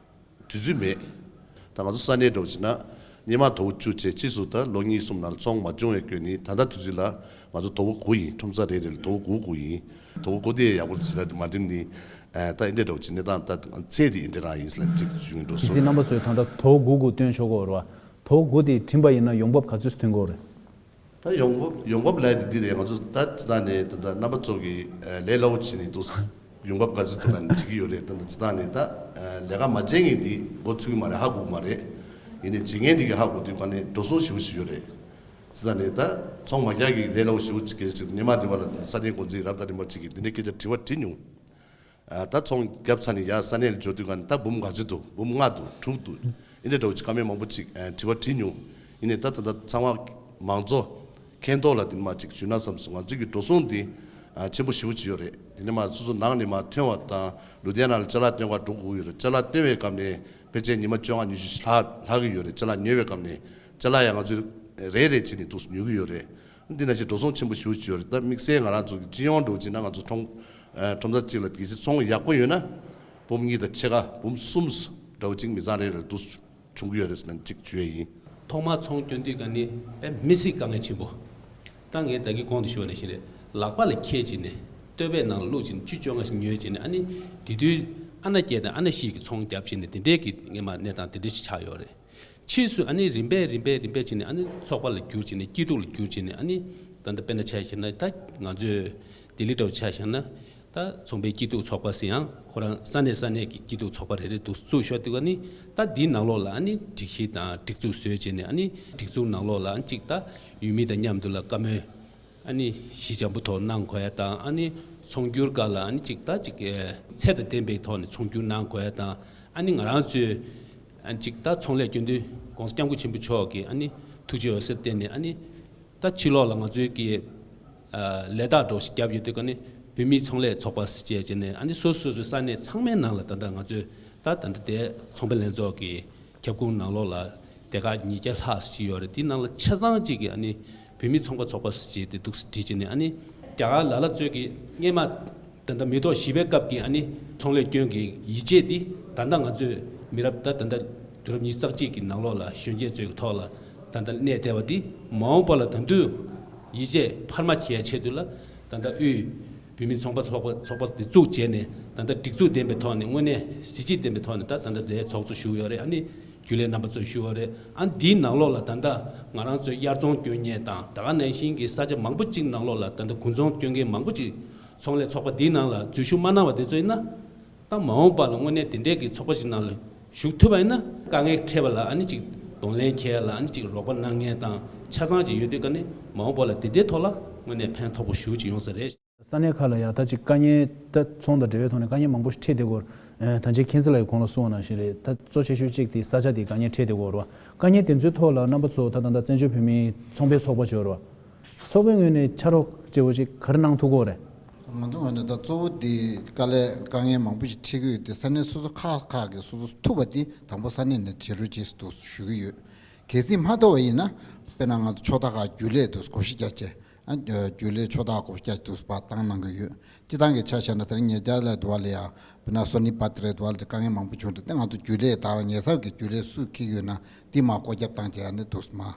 དུས་ཚོད་མེད། ད་ང་ཚོ་ས་གནས་འགྲོ་བྱས་ན་སྔོན་མ་དོ་པོ་བཅུ་བྱས་ཕྱིས་སུ་ད་ལོ་གཉིས་གསུམ་ནང་ལ་ཚོང་མ་བྱུང་བའི་སྐྱོན་ནི་ད་ལྟ་དུས་ཚོད་ལ་ང་ཚོ་དོ་པོ་དགུ་ཡིན། ཁྲོམ་ས་རེ་རེ་ལ་དོ་པོ་དགུ་དགུ་ཡིན། དོ་པོ་དགུ་དེ་ཡག་པོ་ཞེ་དྲག་མ་འགྲིམ་ནི། ཨ་ད་ཨེ་འདྲ་འདྲ་བོ་ཅིག་གནས་སྟངས་ད་ཚད་དེ་ཨེ་འདྲ་རང་ཡིན་ཟེར་ལ་ཅིག་ཞུ་གི་འགྲོ་གལ་སྲིད་སོང་། རྣམ་པ་ཚོས་ད་ལྟ་དོ་དགུ་དགུ་སྟོན་ཆོག་གི་ཡོད་རེད་བ། དོ་དགུ་དེ་འགྲིམ་པ་ཡིན་ན་ཡོང་འབབ་ག་ཚོད་ཐོན་གྱི་ཡོད་རེད། ད་ཡོང་འབབ་ཡོང་འབབ་ལབ་ཡ་དེ་འདི་རེད། ང་ཚོ་ད་སྤྱིར་བཏང་ནས་ད་ལྟ་རྣམ་པ་ཚོ་གི་ཨ་ལས་སླ་པོ་བྱས་ནས་འདུག་ཡོང་འབབ་ག་ཚོད་ཐོན་ན་འགྲིག་གི་ཡོད་རེད། ད་ལྟ་སྤྱིར་བཏང་ནས་ད་ཨ་ལས་ཀ་མ་བྱེད་མཁན་དེ་མགོ་ཚོད་ཀྱི་མ་རེད། ཧ་གོ་གི་མ་རེད། ཡིན་ནའི་བྱེད་མཁན་དེ་གི་ཧ་གོ་དུས་ག་ནས་འགྲོ་སོང་ཞེ་པོ་ཞིག་ཡོད་རེད། སྤྱིར་བཏང་ནས་ད་ཚོང་མ་རྒྱག་གི་ལས་སླ་པོ་ཞེ་པོ་ཅིག་གལ་སྲིད་སྔོན་མ་དེ་བ་ལ་ས་གནས་འགོ་འཛིན་རབ་དང་རིམ་པ་ཅིག་གིས་འདི་འདྲའི་སྐད་ཆ་དྲི་བ་དྲིས་མྱོང་། ཨ་ད་ཚོང་བརྒྱབ་ཚར་ནས་ཡར་ས་གནས་ལ་འབྱོར་དུས་ག་ནས་ད་འབུམ་ག་ཚོད་འདུག་འབུམ་ལྔ་འདུག་དྲུག་འདུག་ཨེ་འདྲ་འདྲ་བོ་ཅིག་བཀའ་མོལ་མང་པོ་ཅིག་ཨ་དྲི་བ་དྲིས་མྱོང་། ཡིན་ནའི་ད་ད་ལྟ་ཚང་མ་མང་གཙོ་མཁྱེན་རྟོགས་ལ་དེ་ནས་མར་ཅིག་ཞུས་ན་བསམ་སོང་། ང་ཚོའི་གི་འགྲོ་སོང་དེ་ཨ་ཆེན་པོ་ཞེ་པོ་ཅིག་ཡོད་རེད། དེ་ནས་མར་སོ་སོ་ནང་ནས་མར་ཐོན་པ་དང་ལུ་དྷི་ཡ་ན་ལ་ཅ་ལག་སྟོན་ག་འགྲོ་དགོས་ཡོད་རེད། ཅ་ལག་སྟོན་པའི་སྐབས་ནས་ཕལ་ཆེར་ཉི་མ་བཅོ་ལྔ་ཉི་ཤུ་ལྷག་ལྷག་གི་ཡོད་རེད། ཅ་ལག་ཉོ་བའི་སྐབས་ནས་ཅ་ལག་ཡང་ང་ཚོས་རེ་རེ་བྱས་ནས་འདུག་ཉོ་གི་ཡོད་རེད། འདི་ནང་བཞིན་འགྲོ་སོང་ཆེན་པོ་ཞེ་པོ་ཅིག་ཡོད་རེད། ད་དམིགས་བསལ་ང་རང་ཚོ་གི་སྤྱི་ཡོངས་འགྲོ་བྱས་ན་ང་ཚོ་ཁྲོམ་ཨ་ཁྲོམ་ས་གཅིག་ལ་གལ་སྲིད་ཚོང་ཡག་པོ་ཡོད་ན་འབུམ་གཉིས་དང་ཕྱེད་ཀ་འབུམ་གསུམ་འདྲ་བོ་གཅིག་མི་ཚང་རེ་རེ་འདུག་བྱུང་གི་ཡོད་རེད་ཟེར་ན་གཅིག་བརྗོད་ཡིན། ཐོག་མར་ཚོང་སྐྱོན་དུས་ག་ནི་དཔེ་མི་སྲིད་དཀའ་ངལ་ཆེན་པོ། ད་ངས་ད་གིན་གོང་དུ་ཞུས་པ་ནང་བཞིན་རེད། ལག་པ་ལ་འཁྱེར་བྱས་ནས་སྟོད་པའི་ནང་ལ་བླུགས་བྱས་ནས་ཆུ་བཅོ་ལྔ་ཞིག་ཉོས་བྱས་ནས་ཨ་ནི་དེ་དུས་ཨ་ན་སྐྱེས་དང་ཨ་ན་ཤི་གི་ཚོང་བརྒྱབ་བྱས་ནས་དེ་འདྲའི་གི་སྔོན་མ་གནས་སྟངས་དེ་འདྲ་ཞིག་ཆགས་ཡོད་རེད། ཕྱིས་སུ་ཨ་ནི་རིམ་པས་རིམ་པས་རིམ་པས་བྱས་ནས་ཨ་ནི་ཚོགས་པ་ལ་བསྒྱུར་བྱས་ནས་སྐྱིད་སྡུག་ལ་བསྒྱུར་བྱས་ནས་ཨ་ནི་ད་ལྟ་དཔེར་ན་ཆ་བཞག་ན་ད་ང་ཚོས་ལྡི་ལི་འདྲ་བོ་ཆ་བཞག་ན་ ད་ཚོང་པའི་སྐྱིད་སྡུག་ཚོགས་པ་ཟེར་ཡང་ཁོ་རང་ས་གནས་ས་གནས་ཀྱི་སྐྱིད་སྡུག་ཚོགས་པ་རེ་རེ་འདུག་བཙུགས་ཤོག་དུས་ཀ་ནི། ད་འདིའི་ནང་ལོགས་ལ་ཨ་ནི་སྒྲིག་གཞི་དང་སྒྲིག་འཛུགས་བཟོས་བྱས་ནས། ཨ་ནི་སྒྲིག་འཛུགས་ནང་ལོགས་ལ་ཨ་ནི་གཅིག་ད་ཡུལ་མི་དང་མཉམ་དུ་ལ་བཀའ་མོལ་ཨ་ནི་ཞི་འཇམ་པོ་ཐོག་གནང་དགོས་ཡ་དང་། ཨ་ནི་ཚོང་སྒྱུར་སྒང་ལ་ཨ་ནི་གཅིག་ད་གཅིག་ཚད་དང་ལྡན་པའི་ཐོག་ནས་ཚོང་སྒྱུར་གནང་དགོས་ཡ་དང་། ཨ་ནི་ང་རང་ཚོའི་ཨ་ནི་གཅིག་ད་ཚོང་ལས་སྐྱོན་དུས་༸གོང་ས་༸སྐྱབས་མགོན་ཆེན་པོ་མཆོག་གིས་ཨ་ནི་ཐུགས་རྗེ་འོད་ཟེར་བརྟེན་ནས། ཨ་ནི་ད་ཕྱི་ལོགས་ལ་ང་ཚོའི་གི་ཨ་ལས་རྟགས་འདྲ་ཞིག་བརྒྱབ་ཡོད་དུས་ཀ་ནི། བོད་མིའི་ཚོང་ལས་ཚོགས་པ་ཟེར་བྱས་བྱས་ནས། ཨ་ནི་སོ་སོ་སོ་སོའི་ས་གནས་ཚང་མའི་ནང་ལ་ད་ལྟ་ང་ཚོས་ད་ད་ལྟ་དེ་ཚོང་པ་ལྷན་ཚོགས་ཀྱི་ཁྱབ་ཁོངས་ནང་ལོགས་ལ་སྡེ་ཁག་ཉིས་བརྒྱ་ལྷག་ཅིག་ཡོད་རེད། དེའི་ནང་ལ་ཆ་ཚང་གཅིག་གིས་ཨ་ནི་བོད་མིའི་ཚོང་པ་ཚོགས་པ་ཟེར་བྱས་དེ་འདུག་སེ་བྲིས་བྱས་ནས། ཨ་ནི་རྒྱ་གར་ལ་ལ་ཚོས་ཀྱི་སྔས་མ་ད་ལྟ་མེ་ཏོག་བཞི་པའི་སྐབས་ཀྱི་ཨ་ནི་ཚོང་ལས་སྐྱོན་གྱི་ཡིད་ཆེས་འདི་ད་ལྟ་ང་ཚོས་མི་རབས་ད་ད་ལྟ་དུས་རབས་ཉི་ཤུ་རྩ་གཅིག་གི་ནང་ལོགས་ལ་གཞོན་སྐྱེས་ཚོའི་ཐོག་ལ་ད་ལྟ་གནས་བསྡད་པ་འདི་མ་འོངས་པ་ལ་ད་དུང་ཡིད་ཆེས་འཕར་མ་བྱེད་ཡ་ཆེད་དུ་ལ། ད་ལྟ་དབུས་བོད་མིའི་ཚོང་པ་ཚོགས་པ་ཚོགས་པ་འདི་བཙུགས་བྱས་ནས། ད་ལྟ་སྒྲིག་འཛུགས་ལྡན་པའི་ཐོག་ནས་དངོས་གནས་གཟི་བརྗིད་ལྡན་པའི་ཐོག་ནས་ད་ད་ལྟ་དེ་ཚོགས་གཙོ་ཞུ་ཡོད་རེད། ཨ་ནི་རྒྱུན་ལས་རྣམ་པ་ཚོས་ཞུ་ཡོད་རེད། ཨ་ནི་འདིའི་ནང་ལོགས་ལ་ད་ལྟ་ང་རང་ཚོའི་དབྱར་ཚོང་སྐྱོན་མཁན་དང་། ད་ག་ནང་བཞིན་གྱི་ས་ཆ་མང་པོ་ཅིག་ནང་ལོགས་ལ་ད་ལྟ་དགུན་ཚོང་སྐྱོན་མཁན་མང་པོ་ཅིག་ཚོང་ལས་ཚོགས་པ་འདིའི་ནང་ལ་འཛུལ་ཞུགས་མ་གནང་བ་དེ་ཚོ་ཡིན་ན། ད་མ་འོངས་པ་ལ་དངོས་གནས་དེ་འདྲའི་གི་ཚོགས་པ་ཞིག་ནང་ལ་ཞུགས་ཐུབ་པ་ཡིན་ན། དཀའ་ངལ་འཕྲད་པ་ལ་ཨ་ནི་ཅིག་གདོང་ལེན་འཁེལ་ཡ་ལ་ཨ་ནི་ཅིག་རོགས་པ་གནང་མཁན་དང་ཆ་ཚང་ཅིག་ཡོད་དུས་ཀ་ནི། མ་འོངས་པ་ལ་དེ་འདྲའི་ཐོག་ལ་དངོས་གནས་ཕན་ཐོགས་པོ་ཞེ་པོ་ཅིག་ཡོང་ས་རེད། ས་གནས་ཁག་ལ་ཡ་ད་ཅིག་དཀའ་ངལ། ད་ཚོང་དང་འབྲེལ་བའི་ཐོག་ནས་དཀའ་ངལ་མང་པོ་ཞིག་འཕྲད་བསྡད་ཀྱི་ཡོད་རེད། ད་ཅིག་མཁྱེན་བརྩེ་ལགས་ཀྱིས་གོང་ལ་གསུངས་པ་ནང་བཞིན་རེད། ད་གཙོ་ཆེ་ཤོས་གཅིག་དེ་ས་ཆ་དེ་དཀའ་ངལ་འཕྲད་བསྡད་ཀྱི་ཡོད་རེད་བ། དཀའ་ངལ་དེ་ཚོའི་ཐོག་ལ་རྣམ་པ་ཚོ་ད་ད་ལྟ་བཙན་བྱོལ་བོད་མིའི་ཚོང་པའི་ཚོགས་པ་ཅིག་ཡོད་རེད་བ། ཚོགས་པའི་ངོས་ནས་ཕྱག་རོགས་བྱེད་པོ་ཅིག་ག་རེ་གནང་ཐུབ་ཀྱི་ཡོད་རེད། ང་ཚོ་ངོས་ནས་ད་གཙོ་བོ་དེ་དཀའ་ལས་དཀའ་ངལ་མང་པོ་ཞིག་འཕྲད་ཀྱི་ཡོད་དེ། ས་གནས་སོ་སོ་ཁག་ཁག་གིས་སོ་སོ་ཐུབ་པ་དེ་དང་པོ་ས་གནས་ནས་བྱེད་རོགས་བྱེད་འདུག་ཞུ་གི་ཡོད། གལ་སྲིད་མ་ཐུབ་པ་ཡིན་ན། དཔེར་ན་ང་ཚོ་ཕྱོགས་མཐའ་ཁག་རྒྱུན་ལས་འདུག་བགོ་བཤའ་རྒྱག་བྱས། ཨ་རྒྱུན་ལས་ཕྱོགས་མཐའ་བགོ་བཤའ་འདུག་པ་བཏང་གནང་གི་ཡོད། སྤྱིར་བཏང་གི་ཆ་བཞག་ན། དེ་རིང་ཉེ་ཆར་ལ་འདུག་བ་ལ་ཡ། དཔེར་ན་སོ་ནི་བྷ་ཏི་རེད་འདུག་བ་ལ། དེ་དཀའ་ངལ་མང་པོ་བྱུང་འདུག་དེ་ང་ཚོ་རྒྱུན་ལས་དང་ཉེ་སར་གྱི་རྒྱུན་ལས་སུ་འཁེལ་ཡོད་ན་དེ་མར་བསྐོ་རྒྱབ་བཏང་བྱས། ཨ་ནི་འདུག་མར་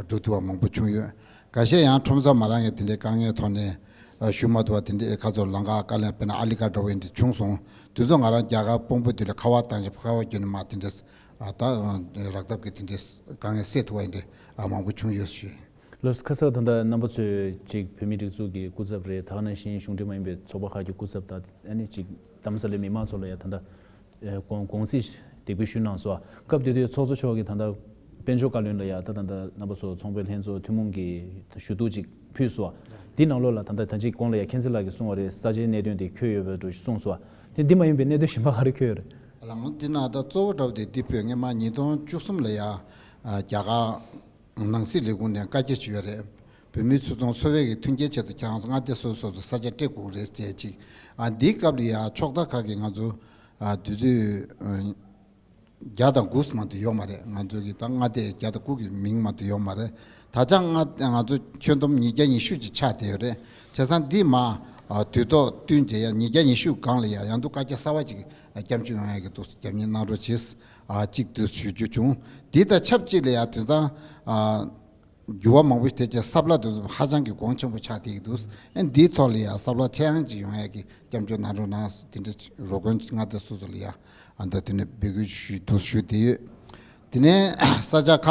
འགྲོ་ཐུབ་པ་མང་པོ་བྱུང་ཡོད། འགའ་ཤས་ཡང་ཁྲོམ་ས་མ་རག་མཁན་དེ་འདྲའི་དཀའ་ངལ་ཐོག་ནས་ཨ་ཞུ་མ་ཐུབ་པ་དེ་འདྲའི་ཁ་ཚོར་ལང་ཀ་དཀའ་ལས། དཔེར་ན་ཨ་ལི་ཀ་འདྲ་བོ་འདི་བྱུང་སོང་། དེ་ཚོ་ང་རང་རྒྱ་གར་དཔོན་པོ་དེ་ལ་ཁ་པར་བཏང་བྱས། ཁ་པར་བརྒྱུད་ནས་མར་དེ་འདྲའི་ཨ་ད་རག་ཐབས་ཀྱི་དེ་འདྲའི་དཀའ་ངལ་སེལ་ཐུབ་པ་འདི་ཨ་མང་པོ་བྱུང་ཡོད་ཞུ། ལགས་སོ། ཁ་སང་ད་ལྟ་རྣམ་པ་ཚོས་ཅིག་བོད་མིའི་སྒྲིག་འཛུགས་ཀྱི་སྐུ་ཚབ་རེད། ད་ག་ནང་བཞིན་གཞུང་འབྲེལ་མ་ཡིན་པའི་ཚོགས་པ་ཁག་གི་སྐུ་ཚབ་དང་། ཨ་ནི་ཅིག་རྡ་རམ་ས་ལའི་མི་མང་ཚོ་ལ་ཡ་ད་ལྟ་ཨེ་དགོངས་དགོངས་ཚིག་འདེགས་འབུལ་ཞུས་གནང་སོང་། སྐབས་དེ་དུས་ཚོགས་གཙོ་མཆོག་གིས་ད་ལྟ་དཔལ་འབྱོར་བཀའ་བློན་ལ་ཡ། ད་ད་ལྟ་རྣམ་པ་ཚོ་ཚོང་པའི་ལྷན་ཚོགས་ཐུན་མོང་གི་ཞུ་གཏུག་ཅིག་ཕུལ་སོང་། འདི་ནང་ལོགས་ལ་ད་ལྟ་ད་ཅིག་གོང་ལ་ཡ་མཁྱེན་བརྩེ་ལགས་ཀྱིས་གསུངས་པ་རེད། ས་ཆའི་གནད་དོན་དེ་འཁྱོལ་ཡོད་པའི་འགྲོ་གསུངས་སོང་། དེ་འདི་མ་ཡིན་པའི་གནད་དོན་གཞན་པ་ག་རེ་འཁྱོལ་ཡོད་རེད། ལ་ང་འདི་ན་ད་གཙོ་བོ་འདྲ་བོ་དེ་འདི་ཕུལ། སྔོན་མ་ཉིས་སྟོང་བཅུ་གསུམ་ལ་ཡ་ཨ་རྒྱ་གར་ནང་སྲིད་ལས་ཁུངས་ནས་བཀའ་རྒྱ་ཅིག་ཡོད་རེད། བོད་མིའི་ཆུ་ཚོང་འཚོ་བའི་གི་མཐུན་རྐྱེན་ཆེད་དུ་ཁྱེད་རང་ཚོ་མངའ་སྡེ་སོ་སོ་སོ་སོ་ས་ཆ་སྤྲད་དགོས་རེད་ཟེར་ཅིག་ཨ་འདིའི་སྐབས་ལ་ཡ་ཕྱོགས་མཐའ་ཁག་གི་ང་ཚོ་ཨ་དུས་ཚོད་ཨ་བརྒྱ་དང་དགུ་མ་གཏོགས་ཡོད་མ་རེད། ང་ཚོ་གི་ད་མངའ་སྡེ་བརྒྱ་དང་དགུ་གི་མིང་མ་གཏོགས་ཡོད་མ་རེད། ད་ཆ་ང་ང་ཚོ་ཁྱོན་བསྡོམས་ཉིས་བརྒྱ་ཉི་ཤུ་ཅིག་ཆགས་བསྡད་ཡོད་རེད། བྱས་ཙང་འདི་མ་ཨ་དུས་ཐོག་བསྟུན་བྱས་ཡ་ཉིས་བརྒྱ་ཉི་ཤུ་སྒང་ལ་ཡ་ཡང་དུ་བཀའ་རྒྱ་གསར་པ་ཅིག་ཨ་སྐྱབས་བཅོལ་ཡོང་ཡ་གི་འདུག་རྒྱབ་གཉེར་གནང་རོགས་བྱེད། ཨ་གཅིག་འདུག་ཞུ་རྒྱུ་བྱུང་། འདི་དང་ཆབས་ཅིག་ལ་ཡ་དེང་སང་ཨ་འགྱུར་བ་མང་པོ་ཞིག་ཐེབས་བྱས། ས་བསླབ་དེ་ཚོ་ཧ་ཅང་གི་གོང་ཆེན་པོ་ཆགས་བསྡད་ཀྱི་འདུག་ཨ་འདིའི་ཐོག་ལ་ཡ་ས་བསླབ་ཆག་ཡང་ཅིག་ཡོང་ཡ་གི་སྐྱབས་བཅོལ་གནང་རོགས་གནང་ཟེར་དེ་འདྲ་རོགས་མགོན་མངའ་སྡེ་སོ་སོ་ལ་ཡ་ཨ་ད་དེ་ནས་འབོད་སྐུལ་ཞུ་འདུག་ཞུ་བསྡད་ཡོད། དེ་ནས་ས་ཆ་ཁག་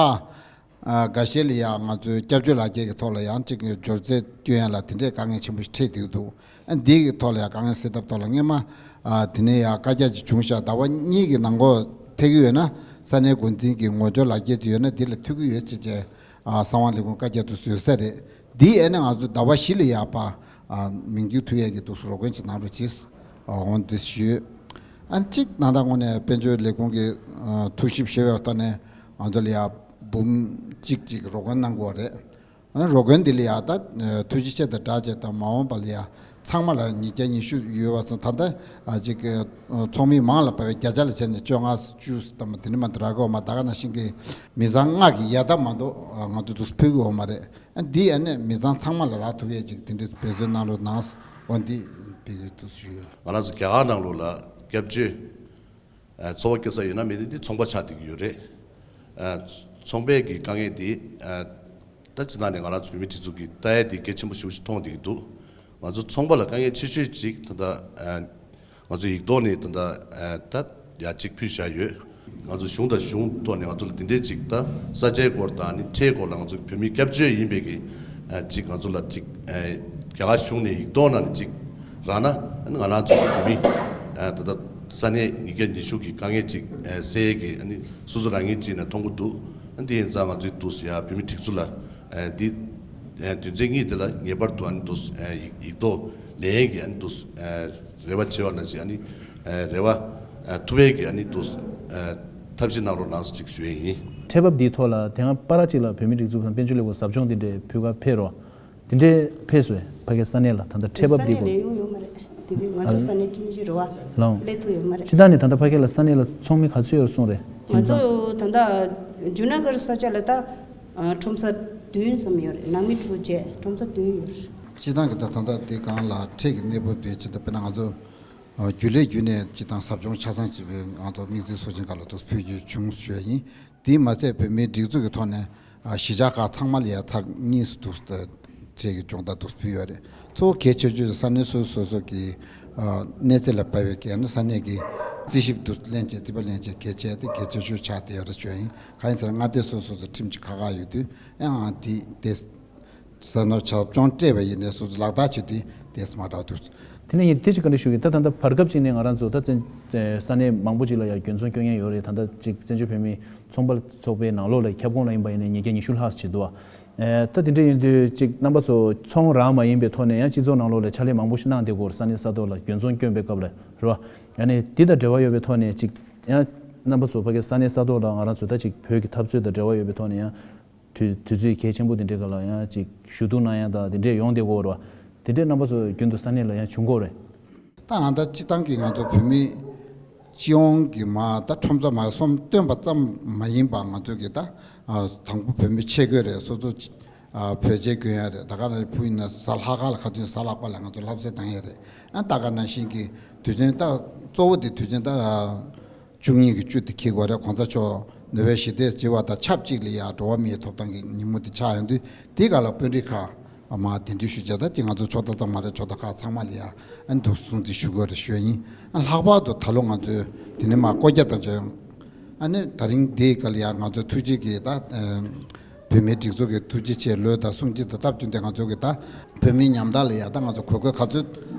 ཨ་འགའ་ཤས་ལ་ཡ་ང་ཚོའི་སྐྱབས་བཅོལ་ལག་ཁྱེར་གྱི་ཐོག་ལ་ཡང་ཅིག་འབྱོར་རྫས་སྟོན་ཡ་ལ་དེ་འདྲའི་དཀའ་ངལ་ཆེན་པོ་ཞིག་འཕྲད་བསྡད་ཀྱི་འདུག་ཨ་འདི་གི་ཐོག་ལ་ཡ་དཀའ་ངལ་སེལ་ཐབས་ཐོག་ལ་སྔོན་མ་ཨ་དེ་ནས་ཡ་བཀའ་རྒྱ་ཅིག་བྱུང་ཤག་ཟླ་བ་གཉིས་ཀྱི་ནང་ལོགས་ཕེབས་ཀྱི་ཡོད་ན། ས་གནས་འགོ་འཛིན་གྱི་ངོ་སྦྱོར་ལག་ཁྱེར་དེ་ཡོད་ན་འདི་ལ་ཐུག་གི་ཡོད་ཅེས་བྱས་ཨ་གསང་བ་ལས་ཁུངས་བཀའ་རྒྱ་དུ་བཟོས་ས་རེད། འདི་ཨ་ནི་ང་ཚོ་ཟླ་བ་བཞི་ལ་ཡ་ཕར་ཨ་མིང་རྒྱུག་ཐུབ་ཡས་ཀྱི་འདུག་སེ་རོགས་མགོན་ཅིག་གནང་རོགས་གྱིས། ཨ་འོང་འདི་ཞུས། ཨ་གཅིག་ནང་ད་དངོས་གནས་དཔལ་འབྱོར་ལས་ཁུངས་ཀྱི་ཨ་ཐུགས་ཞིབ་བྱས་པའི་ཐོག་ནས་ང་ཚོ་ལ་ཡ་འབུམ་གཅིག་ཅིག་རོགས་མགོན་གནང་དགོས་རེད། ཨ་རོགས་མགོན་འདི་ལ་ཡ་ད་ཨ་ཐུགས་རྗེ་ཆེ་དང་སྦྲགས་བྱས་དང་མ་འོངས་པ་ལ་ཡ་ཚང་མ་ལ་ཉིས་བརྒྱ་ཉི་ཤུ་ཡོད་པ་སོང་། ད་ལྟ་ཨ་ཅིག་ཨ་ཚོགས་མི་མང་ལ་བབས་པའི་བརྒྱ་ཆ་ལ་བྱས་ནས་བཅོ་ལྔ་བཅུ་ཙམ་མ་དེ་ནི་མ་དུ་རག་གི་ཡོད་མ། ད་ག་ནང་བཞིན་གྱི་མི་ཚང་ལྔ་གི་ཡ་ད་མ་གཏོགས་ཨ་ང་ཚོ་འདུག་སེ་ཕུལ་གི་ཡོད་མ་རེད། ཨ་འདི་ཨ་ནི་མི་ཚང་ཚང་མ་ལ་རག་ཐུབ་ཡས་ཅིག་དེ་འདྲའི་འབད་བརྩོན་གནང་རོགས་གནང་། འོ་འདི་འབད་གི་འདུག་ཞུ་ཡོད། ང་རང་ཚོ་རྒྱ་གར་ནང་ལོགས་ལ་སྐྱབས་བཅོལ་ཨ་ཚོགས་པ་སྐྱེལ་ས་ཡོད་ན་མེད་ན་འདི་ཚོང་པ་ཆགས་བསྡད་ཀྱི་ཡོད་རེད། ཨ་ཚོང་པའི་གི་དཀའ་ངལ་འདི་ཨ་ད་སྤྱིར་བཏང་ནས་ང་རང་ཚོ་བོད་མིའི་སྒྲིག་འཛུགས་ཀྱིས་ལྟ་ཡ་འདི་གལ་ཆེན་པོ་ཞེ་པོ་ཞིག་མཐོང་བསྡད་ཀྱི་འདུག་ང་ཚོ་ཚོང་པ་ལ་དཀའ་ངལ་ཆེ་ཤོས་ཅིག་ད་ལྟ་ཨ་ང་ཚོ་ཡིག་ཐོག་ནས་ད་ལྟ་ཨ་ད་ཡ་གཅིག་ཕུལ་བཞག་ཡོད། ང་ཚོ་གཞུང་དང་གཞུང་ཐོག་ནས་ང་ཚོ་ལ་དེ་འདྲའི་ཅིག་ད་ས་ཆའི་སྐོར་དང་ནི་ཁྲལ་སྐོར་ལ་ང་ཚོ་བོད་མི་སྐྱབས་བཅོལ་ཡིན་པའི་གི་ཨ་ཅིག་ང་ཚོ་ལ་ཅིག་ཨ་རྒྱ་གར་གཞུང་ནས་ཡིག་ཐོག་ནང་ནས་ཅིག་ རག་ན་ང་རང་ཚོ་བོད་མི་ད་ལྟ་ས་གནས་ཉིས་བརྒྱ་ཉི་ཤུ་གི་དཀའ་ངལ་ཅིག་སེལ་ཡས་ཀྱི་སོ་སོ་རང་ངོས་ཅིག་ནས་མཐོང་གི་འདུག་ཨ་འདི་ཡིན་ཙང་ང་ཚོའི་འདུག་ཡ་བོད་མི་སྒྲིག་འཛུགས་ལ་འདི་དོན་ཚན་གཉིས་དེ་ལ་ངེས་པར་དུ་ཨ་ནི་འདུག་ཡིག་ཐོག་ལེན་ཡས་ཀྱི་ཨ་ནི་འདུག་རེ་བ་བྱེད་པ་ནང་བཞིན་ཨ་ནི་རེ་བ་ཐུབ་ཡས་ཀྱི་ཨ་ནི་འདུག་ཐབས་ཤེས་གནང་རོགས་གནང་ཟེར་ཅིག་ཞུ་ཡས་ཡིན། ཁྲལ་འབབ་འདིའི་ཐོག་ལ་དེ་སྔ་པ་ར་ཅིག་ལ་བོད་མི་སྒྲིག་འཛུགས་དང་དཔལ་འབྱོར་ལས་ཁུངས་ཟབ་སྦྱོང་འདི་འདྲའི་ཕུལ་ག་ཕེབས་རོགས། དེ་འདྲའི་ཕེབས་སོང་ཕ་གི་ས་གནས་ལ་ད་ལྟ་ཁྲལ་འབབ་འདི་སྐོར། ས་གནས་ལ་ཡོང་ཡོད་མ་རེད། དེ་དུས་ང་ཚོ་ཨ་ས་གནས་ཁྲིམས་ཞིབ་རེད་བ། ལའོ། སླེབས་ཐུབ་ཡོད་མ་རེད། སྤྱིར་བཏང་ནས་ད་ལྟ་ཕ་གི་ལ་ས་གནས་ལ་ཚོགས་མི་ག་ཚོད་ཡོད་རེད་གསུངས་རེད། ང་ཚོ་ད་ལྟ་ཇུ་ན་གར་ས་ཆ་ལ་ད་ཁྲོམ་ས་བདུན་ཙམ་ཡོད་རེད། ནང་མི་དྲུག་བཅས་ཁྲོམ་ས་བདུན་ཡོད་རེད། སྤྱིར་བཏང་གི་ད་ད་ལྟ་དེ་སྒང་ལ་ཁྲལ་གྱི་གནས་བབ་དེ་ཇི་ལྟར་དཔེར་ན་ང་ཚོ་རྒྱུན་ལས་བརྒྱུད་ནས་སྤྱིར་བཏང་ཟབ་སྦྱོང་ཆ་ཚང་བྱེད་པའི་ང་ཚོ་དམིགས་བསལ་ཚོགས་ཆེན་ཁག་ལ་འདུག་ཕུལ་རྒྱུ་བྱུང་ཞུ་ཡ་ཡིན། དེས་མ་ཚད་བོད་མིའི་སྒྲིག་འཛུགས་ཀྱི་ཐོག་ནས་གཞིས་ཆགས་ཁག་ཚང་མ་ལ་ཡ་ཚར་གཉིས་སུ་འདུག་ཁྲལ་གྱི་སྦྱོང་བརྡར་འདུག་ཕུལ་ཡོད་རེད། གཙོ་བོ་གལ་ཆེ་ཤོས་ས་གནས་སོ་སོ་སོ་གི་གནས་ཚད་ལ་བབས་པའི་གལ་ན་ས་གནས་ཀྱི་རྩིས་ཞིབ་འདུག་ལེན་བྱེད་རྩིས་པ་ལེན་བྱེད་གལ་ཆེ་དེ་གལ་ཆེ་ཤོས་ཆགས་བསྡད་ཡོད་རེད་ཞུ་ཡ་ཡིན། གང་ཡིན་ཟེར་ན་མངའ་སྡེ་སོ་སོ་སོ་ཁྲིམས་ཀྱི་ཁག་ཁག་ཡོད་དུས་ཨང་དེ་དེ། ས་ནོར་ཆ་སྦྱོང་སྤྲད་པ་ཡིན་ནའི་སོ་སོ་ལག་བསྟར་བྱེད་དུས་དེས་མ་འདྲ་འདུག་དེ་ནས་ངས་དེ་ཞིག་བཀའ་འདྲི་ཞུ་གི་ད་ད་ལྟ་བར་སྐབས་ཅིག་ནས་ང་རང་ཚོ་ད་བཙན་ས་གནས་མང་པོ་ཅིག་ལ་ཡང་རྒྱུན་འཛོམས་སྐྱོན་མཁན་ཡོད་རེད། ད་ལྟ་ཅིག་བཙན་བྱོལ་བོད་མིའི་ཚོང་པ་ཚོགས་པའི་ནང་ལོགས་ལ་ཁྱབ་ཁོངས་ལ་ཡིན་པ་ཡིན་ནའི་ཉིས་བརྒྱ་ཉི་ཤུ་ལྷག་ཅིག་འདུག་བ། ད་དེ་འདྲ་ཡིན་དུས་ཅིག་རྣམ་པ་ཚོ་ཚོང་རང་མ་ཡིན་པའི་ཐོག་ནས་ཡང་སྤྱི་ཚོགས་ནང་ལོགས་ལ་ཕྱག་ལས་མང་པོ་ཞིག་གནང་བསྡད་ཀྱི་ཡོད་རེད། ས་གནས་ས་ཐོག་ལ་རྒྱུན་འཛོམས་སྐྱོན་པའི་སྐབས་ལ་རེད་བ། ཡང་ནས་འདི་དང་འབྲེལ་བ་ཡོད་པའི་ཐོག་ནས་ཅིག་ཡང་རྣམ་པ་ཚོ་ཕ་གི་ས་གནས་ས་ཐོག་ལ་ང་རང་ཚོ་ད་ཅིག་བོད་ཀྱི་འཐབ་རྩོད་དང་འབྲེལ་བ་ཡོད་པའི་ཐོག་ནས་ཡང་། དུས་དུས་ཚོད་གལ་ཆེན་པོ་དེ་འདྲའི་སྒང་ལ་ཡང་ཅིག་ཞུ་གཏུག་གནང་ཡ་དང་དེ་འདྲས་ཡོང་བསྡད་ཀྱི་ཡོད་རེད་བ། དེ་འདྲས་རྣམ་པ་ཚོ་རྒྱུན་དུ་ས་གནས་ལ་ཡང་བྱུང་གི་ཡོད་རེད། ད་ང་ད་སྤྱི་བཏང་གི་ང་ཚོ་བོད་མི་སྤྱི་ཡོངས་ཀྱི་མ་ད་ཁྲོམ་ས་མ་གསུམ་བཏོན་པ་ཙམ་མ་ཡིན་པ་ང་ཚོ་གི་ད་དང་པོ་བོད་མི་ཆས་གོས་རེད། སོ་སོ་བོད་ཆས་གོན་ཡ་རེད། ད་ག་ནང་བཞིན་བུ་ཡིན་ན་གཟའ་ལྷག་དཀར་ལ་ཁ་ཐུན་གཟའ་ལྷག་པ་ལ་ང་ཚོ་ལྷ་གསོལ་བཏང་ཡ་རེད། ཨ་ད་ག་ནང་བཞིན་གྱི་དུས་ཆེན་ད་གཙོ་བོ་དེ་དུས་ཆེན་ད། བཅུ་གཉིས་ཀྱི་བཅུ་དེ་འཁེལ་དགོས་རེད། གོང་ས་མཆོག་ནོ་བེལ་ཞི་བདེའི་བྱ་བ་དང་ཆབས་ཅིག་ལ་ཡ་འགྲོ་བ་མིའི་ཐོབ་ཐང་གི་ཉིན་མོ་དེ་ཆགས་ཡོང་དུས་དེའི་སྒང་ལ་དཔོན་རིགས་ཁག་མར་གདན་འདྲེན་ཞུ་བྱས། ད་ཅི་ང་ཚོ་ཕྱོགས་མཐའ་ཙམ་མ་རེད། ཕྱོགས་མཐའ་ཁག་ཚང་མ་ལ་ཡ་ཨ་ནི་འདུག་སེ་སྲུང་བརྩི་ཞུ་དགོས་རེད་ཞུ་ཡ་ཡིན། ཨ་ལྷག་པར་དུ་ད་ལོ་ང་ཚོས་དེ་ནས་མར་སྐོར་རྒྱག་དང་བྱས་ཨ་ནི་ད་རིང་འདིའི་སྒང་ལ་ཡ་ང་ཚོས་ཐུགས་རྗེ་གིས་ད། བོད་མིའི་སྒྲིག་འཛུགས་ཀྱི་ཐུགས་རྗེ་ཆེ་ལོས་དང་སྲུང་བརྩི་དང་སྟབས་བསྟུན་ཏེ་ང་ཚོ་གི་ད་བོད་མིའི་ཉམ་ཐག་ལ་ཡ་ད་ང་ཚོ་གོ་སྐབས་ག་ཚོད་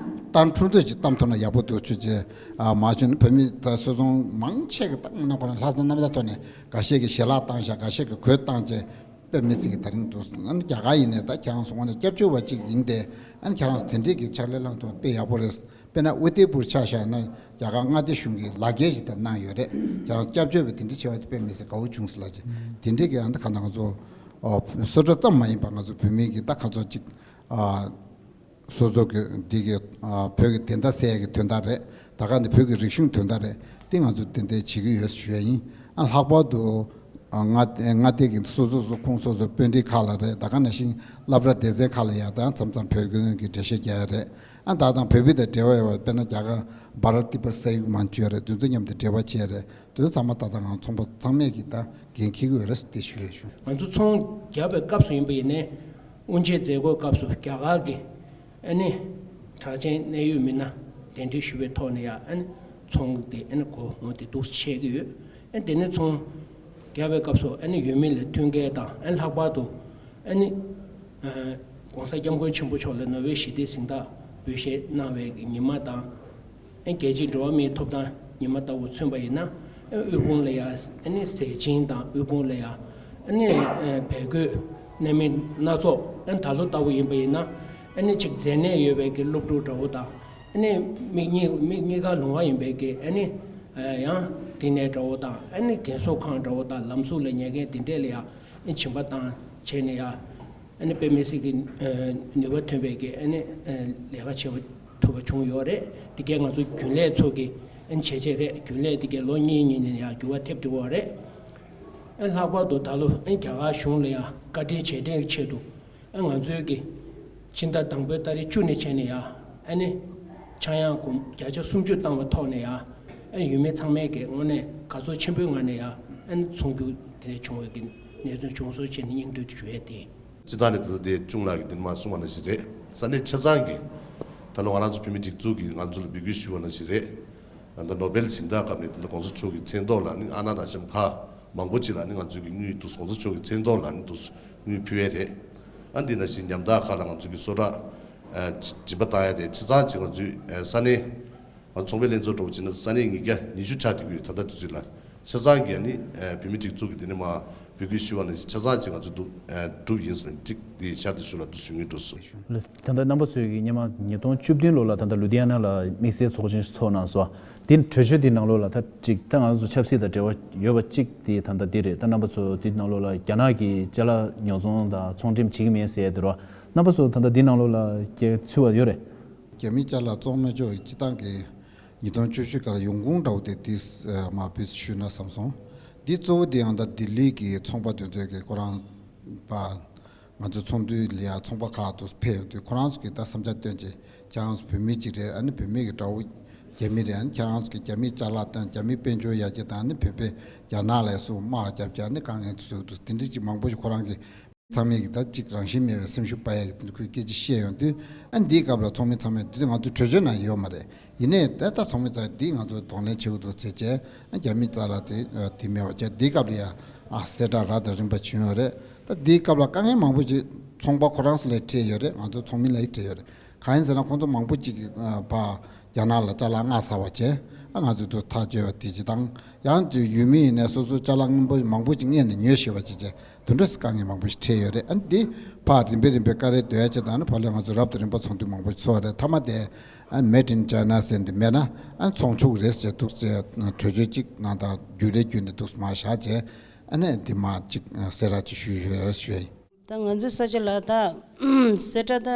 བཏང་ཐུབ་ཐུབ་ཅིག་བཏང་ཐུབ་ན་ཡག་པོ་འདུག་ཆུ་ཆེ་མ་བྱུང་ན་བོད་མི་ད་སོ་སོ་མང་ཆེ་གི་ད་ང་ན་ཁོ་ན་ལྷག་བསམ་རྣམ་དག་ཐོག་ནས་འགའ་ཤས་ཀྱི་ཞལ་ལག་བཏང་ཤག་འགའ་ཤས་ཀྱི་གོས་བཏང་བྱས་དཔེ་མི་སྲིད་ཀྱི་ད་རིང་འདུག་ཨ་ནི་རྒྱ་གར་ཡིན་ནས་ད་ཁྱེད་རང་ཚོ་ངོས་ནས་སྐྱབས་བཅོལ་བ་ཅིག་ཡིན་ཏེ་ཨ་ནི་ཁྱེད་རང་ཚོ་དེ་འདྲས་ཀྱི་ཕྱག་ལས་བླངས་ཐུབ་ན་དཔེ་ཡག་པོ་རེད། དཔེར་ན་ཨུ་དེ་པུར་ཆ་བཞག་ན་རྒྱ་གར་མངའ་སྡེ་གཞུང་གིས་ལག་འཁྱེར་ཞིག་ད་གནང་ཡོད་རེད། རྒྱ་གར་སྐྱབས་བཅོལ་བའི་དེ་འདྲའི་ཆེ་བ་དེ་དཔེ་མི་སྲིད་དགའ་བོ་བྱུང་ཟེར་ལབ་ཅིག་དེ་འདྲའི་གི་ཨ་ད་ག་ད་ང་ཚོ་སོ་སོ་ཙམ་མ་ཡིན་པ་ང་ཚོ་བོད་མི་གི་ད་ཁ་ཚོ་ཅིག་སོ་སོ་གི་འདི་གི་བོད་ཀྱི་བདེན་མཐའ་གསལ་ཡ་གི་དོན་དག་རེད། ད་ག་ནི་བོད་ཀྱི་རིག་གཞུང་དོན་དག་རེད། དེ་ང་ཚོ་ཏན་ཏན་བྱེད་ཀྱི་ཡོད་ཞུ་ཡ་ཡིན། ཨ་ལྷག་པར་དུ་ང་ང་དེ་གི་སོ་སོ་སོ་ཁོང་སོ་སོ་དཔོན་རིགས་ཁག་ལ་རེད། ད་ག་ནང་བཞིན་སློབ་གྲྭ་སྡེ་ཚན་ཁག་ལ་ཡ་ད་མཚམས་མཚམས་བོད་སྐད་ཀྱི་འགྲེལ་བཤད་རྒྱག་ཡ་རེད། ཨ་ད་དང་བོད་པའི་དང་འབྲེལ་བ་ཡོད་པ་དཔེར་ན་རྒྱ་གར་བྷ་ར་ཏི་པར་ས་ཡིག་མང་ཆེ་རེད། དེ་ཚོ་མཉམ་དུ་འབྲེལ་བ་བྱས་རེད། དེ་ཚོ་ཚང་མ་ད་ལྟ་ང་ཚོ་ཚོང་པ་ཚང་མས་ཀྱི་ད་འགན་འཁྱེར་གྱི་ཡོད་རེད་ཟེར་དེ་ཞུ་ཡས་ཞུ། ང་ཚོ་ཚོང་རྒྱག་པའི་སྐབས་སུ་ཡིན་པ་ཡིན་ནའི་དབུ་འབྱེད་མཛད་སྒོའི་སྐབས་སུ་རྒྱ་གར་གྱི་ཨ་ནི་གྲགས་ཅན་གནད་ཡོད་མི་སྣ་གདན་འདྲེན་ཞུས་པའི་ཐོག་ནས་ཡང་ཨ་ནི་ཚོང་དེ་ཨ་ནི་གོ་ངོ་དེ་འདུག་ཆད་ཀྱི་ཡོད། ཨ་ནི་དེ་ནས་ཚོང་རྒྱག་པའི་སྐབས་སུ་ཨ་ནི་ཡུལ་མི་ལ་མཐུན་རྐྱེན་དང་ཨ་ནི་ལྷག་པར་དུ་ཨ་ནི་༸གོང་ས་༸སྐྱབས་མགོན་ཆེན་པོ་མཆོག་ལ་ནོ་བེལ་ཞི་བདེའི་གཟེངས་རྟགས་འབུལ་བཞེས་གནང་བའི་ཉི་མ་དང་། ཨ་ནི་རྒྱལ་སྤྱིའི་འགྲོ་བ་མིའི་ཐོབ་ཐང་ཉི་མ་ལྟ་བུ་མཚོན་པ་ཡིན་ན། ཨ་ནི་དབུལ་ཕོངས་ལ་ཡ་ཨ་ནི་ཟས་སྦྱིན་དང་དབུལ་ཕོངས་ལ་ཡ་ཨ་ནི་བལ་གོས་སྣ་མིན་སྣ་ཚོགས། ཨ་ནི་ད་ལོ་ལྟ་བུ་ཡིན་པ་ཡིན་ན་ཨ་ནི་ཅིག་མཛེ་ནད་ཡོད་པའི་གི་སློབ་ཕྲུག་འདྲ་བོ་དང་། ཨ་ནི་མིག་གཉིས་མིག་གཉིས་ཀ་ལོང་བ་ཡིན་པའི་གི་ཨ་ནི་ཡང་དེ་ནས་འདྲ་བོ་དང་། ཨ་ནི་རྒན་གསོ་ཁང་འདྲ་བོ་དང་ལམ་ཟུར་ལ་ཉལ་མཁན་དེ་འདྲས་ལ་ཡ་ཨ་ནི་བྱིན་པ་བཏང་བྱས་ནས་ཡ། ཨ་ནི་དཔེ་མི་སྲིད་ཀྱི་ནུས་པ་ཐོན་པའི་གི་ཨ་ནི་ལས་ཀ་བྱེད་པ་ཐུབ་པ་བྱུང་ཡོད་རེད། དེ་གས་ང་ཚོ་རྒྱུན་ལས་ཚོ་གི་ཨ་ནི་བྱས་རྗེས་རེད། རྒྱུན་ལས་དེ་གས་ལོ་གཉིས་གཉིས་ནས་ཡང་འགྱུར་བ་ཐེབས་བསྡད་ཡོད་རེད། ཨ་ལྷག་པར་དུ་ད་ལོ་ཨ་ནི་རྒྱ་གར་གཞུང་ལ་ཡང་བཀའ་དྲིན་རྗེས་དྲན་གྱི་ཆེད་དུ་ཨ་ང་ཚོའི་གི་ཕྱི་ཟླ་དང་པོའི་ཏ་རིག་བཅུ་ནས་བྱས་ནས་ཡང་ཨ་ནི་ཆག་ཡང་སྒོར་བརྒྱ་ཆ་སུམ་ཅུ་བཏང་བའི་ཐོག་ནས་ཡང་ཨ་ནི་ཡུལ་མི་ཚང་མས་གི་དངོས་གནས་དགའ་ཚོར་ཆེན་པོའི་ངང་ནས་ཡང་ཨ་ནི་ཚོང་རྒྱུག་དེ་འདྲ་བྱུང་བའི་གི་གནས་ཚུལ་བྱུང་སོང་བྱས་ནས་སྙིང་བསྡུས་དེ་ཞུ་ཡས་དེ། སྤྱིར་བཏང་ནས་ད་ལྟ་དེ་གཅུང་ལགས་ཀྱིས་འདི་མ་གསུངས་པ་ནང་བཞིན་རེད། ས་གནས་ཆ་ཚང་གིས་ད་ལོ་ང་རང་ཚོ་བོད་མི་སྒྲིག་འཛུགས་ཀྱིས་ང་ཚོ་ལ་འབོད་སྐུལ་ཞུས་པ་ནང་བཞིན་རེད། ད་ལྟ་ནོ་བེལ་གཟེངས་རྟགས་བཀབ་ནས་ད་ལྟ་གོང་ས་མཆོག་གི་མཚན་ཐོག་ལ་ནི་ཨ་ན་དང་གཤམ་ཁག་མང་པོ་ཅིག་ལ་ནི་ང་ཚོས་ཀྱི་དངུལ་འདུག་གོང་ས་མཆོག་གི་མཚན་ཐོག་ལ་ནི་འདུག་དངུལ་ཕུལ་ཡས་རེད། ཨ་འདི་ནང་བཞིན་ཉམ་ཐག་ཁག་ལ་ང་ཚོས་ཀྱི་གསོལ་རས་ ཨ་སྦྱིན་པ་བཏང་ཡ་དེ་ཆ་ཚང་ཅིག་ང་ཚོའི་ཨ་ས་གནས། ང་ཚོ་ཚོང་པའི་ལྷན་ཚོགས་འདྲ་བོ་བྱས་ན་ས་གནས་ཉིས་བརྒྱ་ཉི་ཤུ་ཆགས་བསྡད་ཀྱི་ཡོད། ད་ལྟ་དུས་ཚོད་ལ་ཆ་ཚང་གི་ཨ་ནི་ཨ་བོད་མི་སྒྲིག་འཛུགས་ཀྱི་དེ་ནས་མར་འབོད་སྐུལ་ཞུ་བ་ནང་བཞིན་ཆ་ཚང་ཅིག་ང་ཚོ་འདུག་ཨ་གྲུབ་ཡིན་ཟེར་ནས་ཅིག་དེ་ཤར་དུ་ཞུ་ལ་འདུག་ཞུ་ངེས་འགྲོ་སོང་། ད་ལྟ་རྣམ་པ་ཚོས་ཀྱི་སྔོན་མ་ཉིས་སྟོང་བཅུ་བདུན་ལོ་ལ་ད་ལྟ་ལུ་དྷི་ཡ་ན་ལ་དམིགས་བསལ་ཚོགས་ཆེན་ཞིག་ཚོགས་གནང་སོང་། དེ་གྲོས་ཆོད་དེ་ནང་ལོགས་ལ་ད་ཅིག་ད་ང་ཚོ་ཆབ་སྲིད་དང་འབྲེལ་བ་ཡོད་པ་ཅིག་དེ་ད་ལྟ་དེ་རེད། ད་རྣམ་པ་ཚོ་དེ་ནང་ལོགས་ལ་རྒྱ་ནག་གི་ཅ་ལག་ཉོ་ཚོང་དང་ཚོང་འགྲེམས་བྱེད་ཀྱི་མེད་ཟེར་དེ་རོ། རྣམ་པ་ཚོ་ད་ལྟ་དེ་ནང་ལོགས་ལ་སྐྱེ་ཚུལ་བ་ཡོད་རེད། རྒྱ་མི་ཅ་ལག་བཙོང་མི་ཆོག་སྤྱི་བཏང་གི་ཉིས་སྟོང་བཅུ་བཞི་ག་ལ་ཡོང་ཁུངས་འདྲ་བོ་དེ་དེ་མ་བུ་ཞུས་ན་བསམ་སོང་། འདི་གཙོ་བོ་དེ་ཡང་ད་ལྡི་ལི་གི་ཚོང་པ་དེ་ཚོས་ཀྱི་ཁོ་རང་པ་ང་ཚོ་ཚོང་འདུས་ལ་ཡ་ཚོང་པ་ཁག་ཏུ་ཕེབས་ཡོང་དུས་ཁོ་རང་ཚོ་གིས་ད་བསམ་འཆར་བཏོན་ཅིག་ཁྱེད་རང་ཚོ་བོད་མི་ཅིག་རེད། ཨ་ནི་བོད་མི་གི་དགྲ་བོ་རྒྱ་མི་རེད། ཨ་ནི་ཁྱེད་རང་ཚོ་གིས་རྒྱ་མི་ཅ་ལག་དང་རྒྱ་མི་དཔལ་འབྱོར་ཡར་རྒྱས་དང་ཨ་ནི་བོད་པས་རྒྱ་ནག་ལ་སུ་དམག་རྒྱབ་ཀྱི་ཨ་ནི་དཀའ་ངལ་བཟོས་འདུག་དེ་འདྲ་ཅིག་མང་པོ་ཞིག་ཁོ་རང་གིས་ཚང་མས་ཀྱི་ད་ཅིག་རང་བཞིན་མེད་པའི་སེམས་ཤུགས་སྤར་ཡ་གི་དེ་ཁོས་སྐད་ཆ་བཤད་ཡོང་དུས་ཨ་འདིའི་སྐབས་ལ་ཚོགས་མི་ཚང་མས་འདི་ང་ཚོའི་གྲོས་ཆོད་ནང་ཡོད་མ་རེད། ཡིན་ནའི་ད་ལྟ་ཚོགས་མི་ཚང་འདི་ང་ཚོ་གདོང་ལེན་བྱེད་དགོས་འདུག་ཟེར་བྱས་ཨ་རྒྱ་མི་རྩ་ལ་དེ་དེ་མེད་པ་བྱས་འདིའི་སྐབས་ལ་ཡ་ཨ་གསལ་བསྒྲགས་རབ་དང་རིམ་པ་བྱུང་ཡོད་རེད། ད་འདིའི་སྐབས་ལ་དཀའ་ངལ་མང་པོ་ཅིག་ཚོང་པ་ཁོ་རང་ཚོ་ལ་འཕྲད་ཡོད་རེད། ང་ཚོ་ཚོགས་མི་ལ་ཡི་འཕྲད་ཡོད་རེད། གང་ཡིན་ཟེར་ན་ཁོང་ཚོ་མང་པོ་ཅིག་གིས་ཨ་ཕ་རྒྱ་ནག་ལ་ཅ་ལག་མངགས་ཚར་བ་བྱས་ཨ་ང་ཚོས་དུ་ཐག་གཅོད་པ་དེ་ཅི་དང་ཡང་དུ་ཡུལ་མི་ཡིན་ནའི་སོ་སོ་ཅ་ལག་སྔོན་པོ་མང་པོ་ཅིག་སྔོན་ནས་ཉོས་ཤེས་པ་ཅིག་བྱས་དུ་འགྲོ་སྲིད་དཀའ་ངལ་མང་པོ་ཞིག་འཕྲད་ཡོད་རེད། ཨ་འདི་ཕར་རིམ་པས་རིམ་པས་བཀའ་རེ་སྡོད་ཡ་ཅིག་དང་ནི་ཕར་ལས་ང་ཚོ་རབ་དང་རིམ་པ་ཚོགས་འདུ་མང་པོ་ཞིག་ཚོགས་རེད། མཐའ་མ་དེ་ཨ་Made in China ཟེར་འདི་མེད་ན་ཨ་ཚོང་ཆོག་རེད་ཟེར་འདུག་ཟེར་གྲོས་ཆོད་ཅིག་ནང་དང་རྒྱུན་ལས་བརྒྱུད་ནས་འདུག་མ་བཞག་བྱས་ཨ་ནས་འདི་མ་ཅིག་གསལ་བསྒྲགས་ཅིག་ཞུས་ཡོད་ཞུ་ཡ་ཡིན། ད་ང་ཚོའི་ས་ཆ་ལ་ད་གསལ་བསྒྲགས་ད་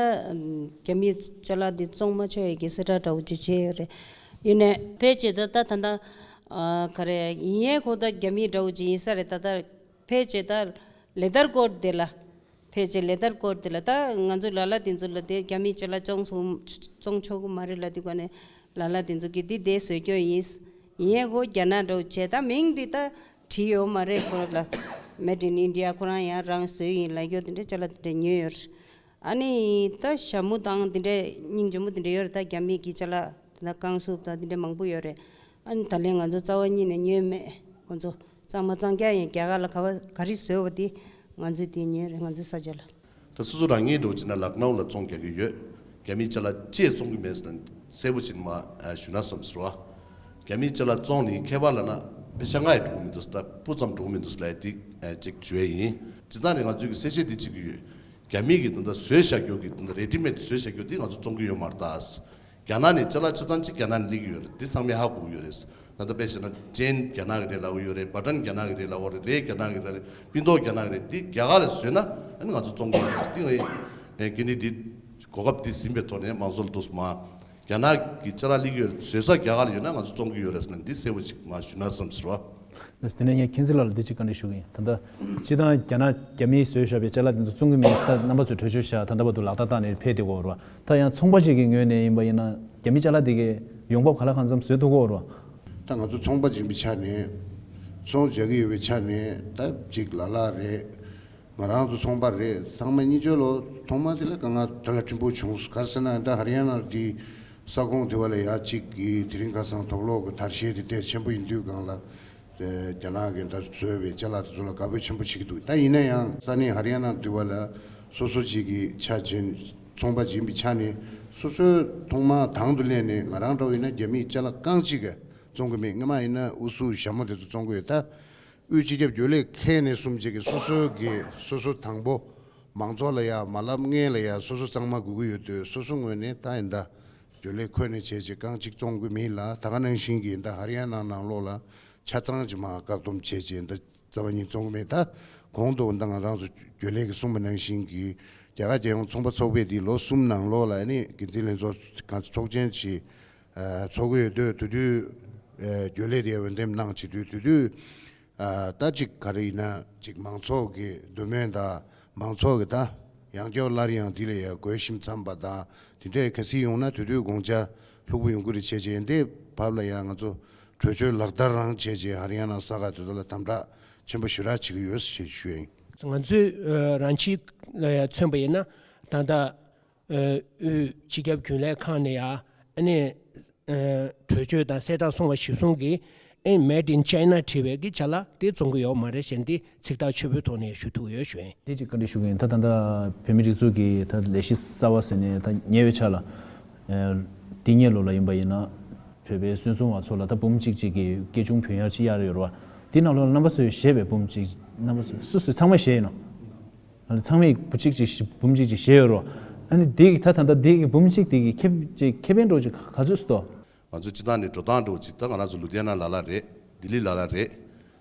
རྒྱ་མིའི་ཅ་ལག་འདི་བཙོང་མ་ཆོག་ཡས་ཀྱི་གསལ་བསྒྲགས་འདྲ་བོ་ཅིག་བྱས་ཡོད་རེད། ཡིན་ནའི་ཕལ་ཆེར་ད་ད་ད་ད་ཨ་ག་རེ་ཡིན་ཡས་ཁོ་ད་རྒྱ་མི་འདྲ་བོ་ཅིག་ཡིན་ས་རེད། ད་ད་ཕལ་ཆེར་ད་ལེ་དར་ཀོ་ཊི་དེ་ལ་ཕལ་ཆེར་ལེ་དར་ཀོ་ཊི་དེ་ལ་ད་ང་ཚོ་ལ་ལ་དེ་ཚོ་ལ་དེ་རྒྱ་མིའི་ཅ་ལག་བཙོང་ཚུགས་བཙོང་ཆོག་གི་མ་རེད་ལབ་དུས་ག་ནས་ལ་ལ་དེ་ཚོ་གིས་འདི་དེ་བཟོས་རྒྱུ་ཡིན། ཡིན་ཡས་ཁོ་རྒྱ་ནག་འདྲ་བོ་བྱས་ད་མིང་འདི་ད། བྲིས་ཡོད་མ་རེད། ཁོ་ལ་Made in India ཁོ་རང་ཡང་རང་བཟོས་ཡིན་ལབ་ཡོད། དེ་འདྲའི་ཅ་ལག་དེ་འདྲ་ཉོས་ཡོད་རེད། ཨ་ནི་ད་ཞྭ་མོ་དང་དེ་འདྲའི་སྙིང་རྗེ་མོ་དེ་འདྲ་ཡོད་རེད། ད་རྒྱ་མི་གི་ཅ་ལག་དེ་ན་རྐང་སུབ་དང་དེ་འདྲ་མང་པོ་ཡོད་རེད། ཨ་ནི་ད་ལན་ང་ཚོ་རྩ་བ་ཉིད་ནས་ཉོས་མེད། ཁོ་ཚོ་གཙང་མ་གཙང་རྐྱང་ཡིན། རྒྱ་གར་ལ་ག་བ་ག་རེ་བཟོས་པ་དེ་ང་ཚོས་དེ་ཉོས་རེད། ང་ཚོའི་ས་ཆ་ལ། ད་སོ་སོ་རང་ཉིད་འགྲོ་བྱས་ན་ལག་ནའུ་ལ་བཙོང་རྒྱག་གི་ཡོད། རྒྱ་མིའི་ཅ་ལག་ཅེས་བཙོང་གི་མེད་ཟེར་ན་གསལ་པོ་བྱས་ནས་མ་ཞུ་ན་བསམ་ཟེར་བ། རྒྱ་མིའི་ཅ་ལག་བཙོང་ནས་ཁྱད་པར་ལབ་ན་དཔེ་ཆ་ལྔ་ཡང་འགྲོ་གི་མི་འདུག་ད་སྤུ་ཙམ་འགྲོ་གི་མི་འདུག་ལབ་ཡ་དེ་ཅིག་བརྗོད་ཡ་ཡིན། སྤྱིར་བཏང་ནས་ང་ཚོའི་གི་གསལ་བཤད་དེ་བྱེད་ཀྱི་ཡོད། རྒྱ་མིའི་གི་ད་ལྟ་བཟོས་བཞག་རྒྱུ་གི་ད་ལྟ་ready-made བཟོས་བཞག་རྒྱུ་དེ་ང་ཚོ་བཙོང་གི་ཡོད་མ་རེད་ད། རྒྱ་ནག་ནས་ཅ་ལག་ཆ་ཚང་གཅིག་རྒྱ་ནག་ནས་སླེབས་ཀྱི་ཡོད་རེད། འདི་ཚང་མས་ཧ་གོ་གི་ཡོད་རེད། ད་ལྟ་དཔེ་བྱས་ན་ཅེན་རྒྱ་ནག་གི་རེད་ལབ་ཀྱི་ཡོད་རེད། བ་ཊན་རྒྱ་ནག་གི་རེད་ལབ་ཀྱི་རེད། རས་རྒྱ་ནག་གི་རེད། པིན་ཏོག་རྒྱ་ནག་གི་རེད། འདི་རྒྱ་གར་ལ་བཟོས་ན་ཨ་ནི་ང་ཚོ་བཙོང་གི་ཡོད་རེད། འདི་ངས་ཨེ་དེ་ནི་འདི་གོ་སྐབས་འདི་ཟིན་པའི་ཐོག་ནས་མང་ཚོགས་ལ་འདུག་སེ་མ་རྒྱ་ནག་གི་ཅ་ལག་སླེབས་ཀྱི་ཡོད་རེད། བཟོ་ས་རྒྱ་གར་ལ་ཡོད་ན་ང་ཚོ་བཙོང་གི་ཡོད་རེད་ཟེར་ན་འདི་གསལ་པོ་ཅིག་མ་ཞུ་ན་བསམ་ཟེར་བ། ལགས་སོ། དེ་ནས་ངས་མཁྱེན་བརྩེ་ལགས་ལ་འདི་གཅིག་བཀའ་འདྲི་ཞུ་གི་ཡིན། ད་ལྟ་སྤྱིར་བཏང་རྒྱ་ནག་རྒྱ་མིས་བཟོས་བཞག་པའི་ཅ་ལག་དེ་ཚོ་བཙོང་གི་མིན་ཟེར་ད་རྣམ་པ་ཚོས་གྲོས་ཆོད་བཞག་ད་ལྟ་བར་དུ་ལག་བསྟར་བཏང་ནས་ཕེབས་བསྡད་ཀྱི་ཡོད་རེད་བ། ད་ཡང་ཚོང་པ་ཞིག་གི་ངོས་ནས་ཡིན་པ་ཡིན་ན་རྒྱ་མི་ཅ་ལག་དེ་གའི་ཡོང་འབབ་ག་ལ་གང་འཚམ་བཟོ་ཐུབ་ཀྱི་ཡོད་རེད་བ། ད་ང་ཚོ་ཚོང་པ་ཅིག་ཡིན་པའི་ཆ་ནས་ཚོང་རྒྱག་གི་ཡོད་པའི་ཆ་ནས་ད་ཅིག་ལ་ལ་རེད། ང་རང་ཚོ་ཚོང་པ་རེད། ཚང་མ་གཉིས་ཆོས་ལོ་ཐོག་མ་དེ་ལ་དཀའ་ངལ་དྲག་ཆེན་པོ་བྱུང་སོང་། ག་རེ་ཟེར་ན་ད་ཧ་རི་ཡ་ན་དེ་ས་ཁོངས་དེ་བ་ལ་ཡ་གཅིག་གི་དེ་རིང་ཁ་སང་དོག་ལོག་གི་དར་ཤེད་དེ་དེ་ཆེན་པོ་ཡིན་དུས་སྒང་ལ་རྒྱ་ནག་གི་ད་བཟོས་པའི་ཅ་ལག་དེ་ཚོ་ལ་དགའ་པོ་ཆེན་པོ་བྱེད་ཀྱི་འདུག་ད་ཡིན་ན་ཡང་ས་གནས་ཧ་རི་ཡ་ན་དེ་བ་ལ་སོ་སོ་གཅིག་གི་ཆ་ཅན་ཚོང་པ་ཅིག་ཡིན་པའི་ཆ་ནས་སོ་སོའི་ཐོག་མ་དང་དུ་ལེན་ནས་ང་རང་འདྲ་བོ་ཡིན་ན་རྒྱ་མིའི་ཅ་ལག་རྐང་གཅིག་གི་བཙོང་གི་མེད། སྔ་མ་ཡིན་ན་ཨུ་སུ་ཞྭ་མོ་དེ་ཚོ་བཙོང་གི་ཡོད། ད་དབུས་སྤྱི་ཁྱབ་རྒྱུན་ལས་ཁག་ནས་གསུམ་བཅས་ཀྱིས་སོ་སོ་གི་སོ་སོ་དང་པོ་མང་ཚོགས་ལ་ཡ་མ་ལབ་སྔོན་ལ་ཡ་སོ་སོ་གཙང་མ་དགོས་ཀྱི་ཡོད་དུས་སོ་སོ་ངོས་ནས་ད་ཡིན་ད་རྒྱུན་ལས་ཁག་ནས་བྱས་རྗེས་རྐང་གཅིག་བཙོང་གི་མིན་ལ། ད་ག་ནང་བཞིན་གྱི་ད་ཧ་རི་ཡ་ན་ནང་ལོགས་ལ་ཆ་ཚང་གྱི་མ་བཀག་སྡོམ་བྱས་རྗེས་ད་རྩ་བ་ཉིད་བཙོང་གི་མེད། ད་གོང་དུ་ད་ང་རང་ཚོ་རྒྱུན་ལས་ཀྱིས་གསུངས་པ་ནང་བཞིན་གྱི་རྒྱ་གར་རྒྱལ་ཡོངས་ཚོང་པ་ཚོགས་པས་འདི་ལོ་གསུམ་ནང་ལོགས་ལ་ནི་འགན་འཛིན་ལྷན་ཚོགས་གང་ཚོགས་ཆེན་ཞིག་ཚོགས་ཀྱི་ཡོད་དུས་དེ་དུས་རྒྱུན་ལས་དེ་འོས་འདེམས་གནང་བྱེད་དུས་དེ་དུས། ཨ་ད་ཅིག་ག་རེ་ཡིན་ན་ཅིག་མང་ཚོགས་ཀྱི་འདོད་མོས་དང་མང་ཚོགས་ཀྱི་ད་ཡང་སྐྱར་སླར་ཡང་འདི་ལ་ཡང་དགོད་ཞིབ་འཚམས་པ་དང་དེ་འདྲས་གལ་སྲིད་ཡོང་ན་དེ་དུས་དགོངས་འཆར་ལྷུག་པོ་ཡོང་གི་རེད་བྱས་རྗེས་འདི་བབ་ལ་ཡང་ང་ཚོ་གྲོས་ཆོད་ལག་བསྟར་རང་བྱས་རྗེས་ཧ་རི་ཡ་ན་ས་ཁག་དེ་ཚོ་ལ་དམ་དྲག་ཆེན་པོ་ཞེ་དྲག་བྱེད་ཀྱི་ཡོད་ཞེས་ཞུ་ཡ་ཡིན། ང་ཚོས་ཨ་རང་ཆི་ལ་ཡང་མཚོན་པ་ཡིན་ན་ད་ལྟ། ཨ་དབུས་སྤྱི་ཁྱབ་རྒྱུན་ལས་ཁང་ནས་ཡང་ཨ་ནི་ཨ་གྲོས་ཆོད་དང་གསལ་བསྒྲགས་སོང་བ་གཞིར་བཟུང་གིས་ ཨེ་Made in China བྲིས་པའི་གི་ཅ་ལག་དེ་བཙོང་གི་ཡོད་མ་རེད་ཞེས་འདི་ཚིག་ཐག་ཆོད་པོའི་ཐོག་ནས་ཞུ་ཐུབ་ཡོད་ཞུ་ཡིན། དེ་ཅིག་བཀའ་འདྲི་ཞུ་གི་ཡིན། ད་ད་ལྟ་བོད་མི་སྒྲིག་འཛུགས་ཀྱི་ད་ལས་གཞི་གསར་བ་ཟེར་ནས་ད་ཉེ་བའི་ཆར་ལ་ཨེ་འདི་སྔོན་ལོ་ལ་ཡིན་པ་ཡིན་ན་བོད་པའི་སོན་བཙོང་བ་ཚོ་ལ་ད་འབུམ་གཅིག་གཅིག་གི་སྐྱེ་ཆུང་བུན་གཡར་ཅིག་གཡར་ཡོད་རེད་བ། དེ་ནང་ལོགས་ལ་རྣམ་པ་ཚོས་བཞེས་པའི་འབུམ་གཅིག་རྣམ་པ་ཚོས་སུ་སུས་ཚང་མ་བཞེས་ཡིན་ནོ། ཨ་ནི་ཚང་མས་འབུམ་གཅིག་གཅིག་བཞེས་འབུམ་གཅིག་གཅིག་བཞེས་ཡོད་རེད་བ། ཨ་ནི་དེ་གི་ད་ད་ལྟ་དེ་གི་འབུམ་གཅིག་དེ་གི་ཁེ་ཅིག་ཁེ་ཕན་འདྲ་བོ་ཅིག་ག་ཚོད་སུ་ཏོ། ང་ཚོ་སྤྱི་བཏང་ནས་འགྲོ་སྟངས་འདྲ་བོ་ཅིག་ད་ང་རང་ཚོ་ལུ་དྷི་ཡ་ན་ལ་ལ་རེད། ལྡི་ལི་ལ་ལ་རེད།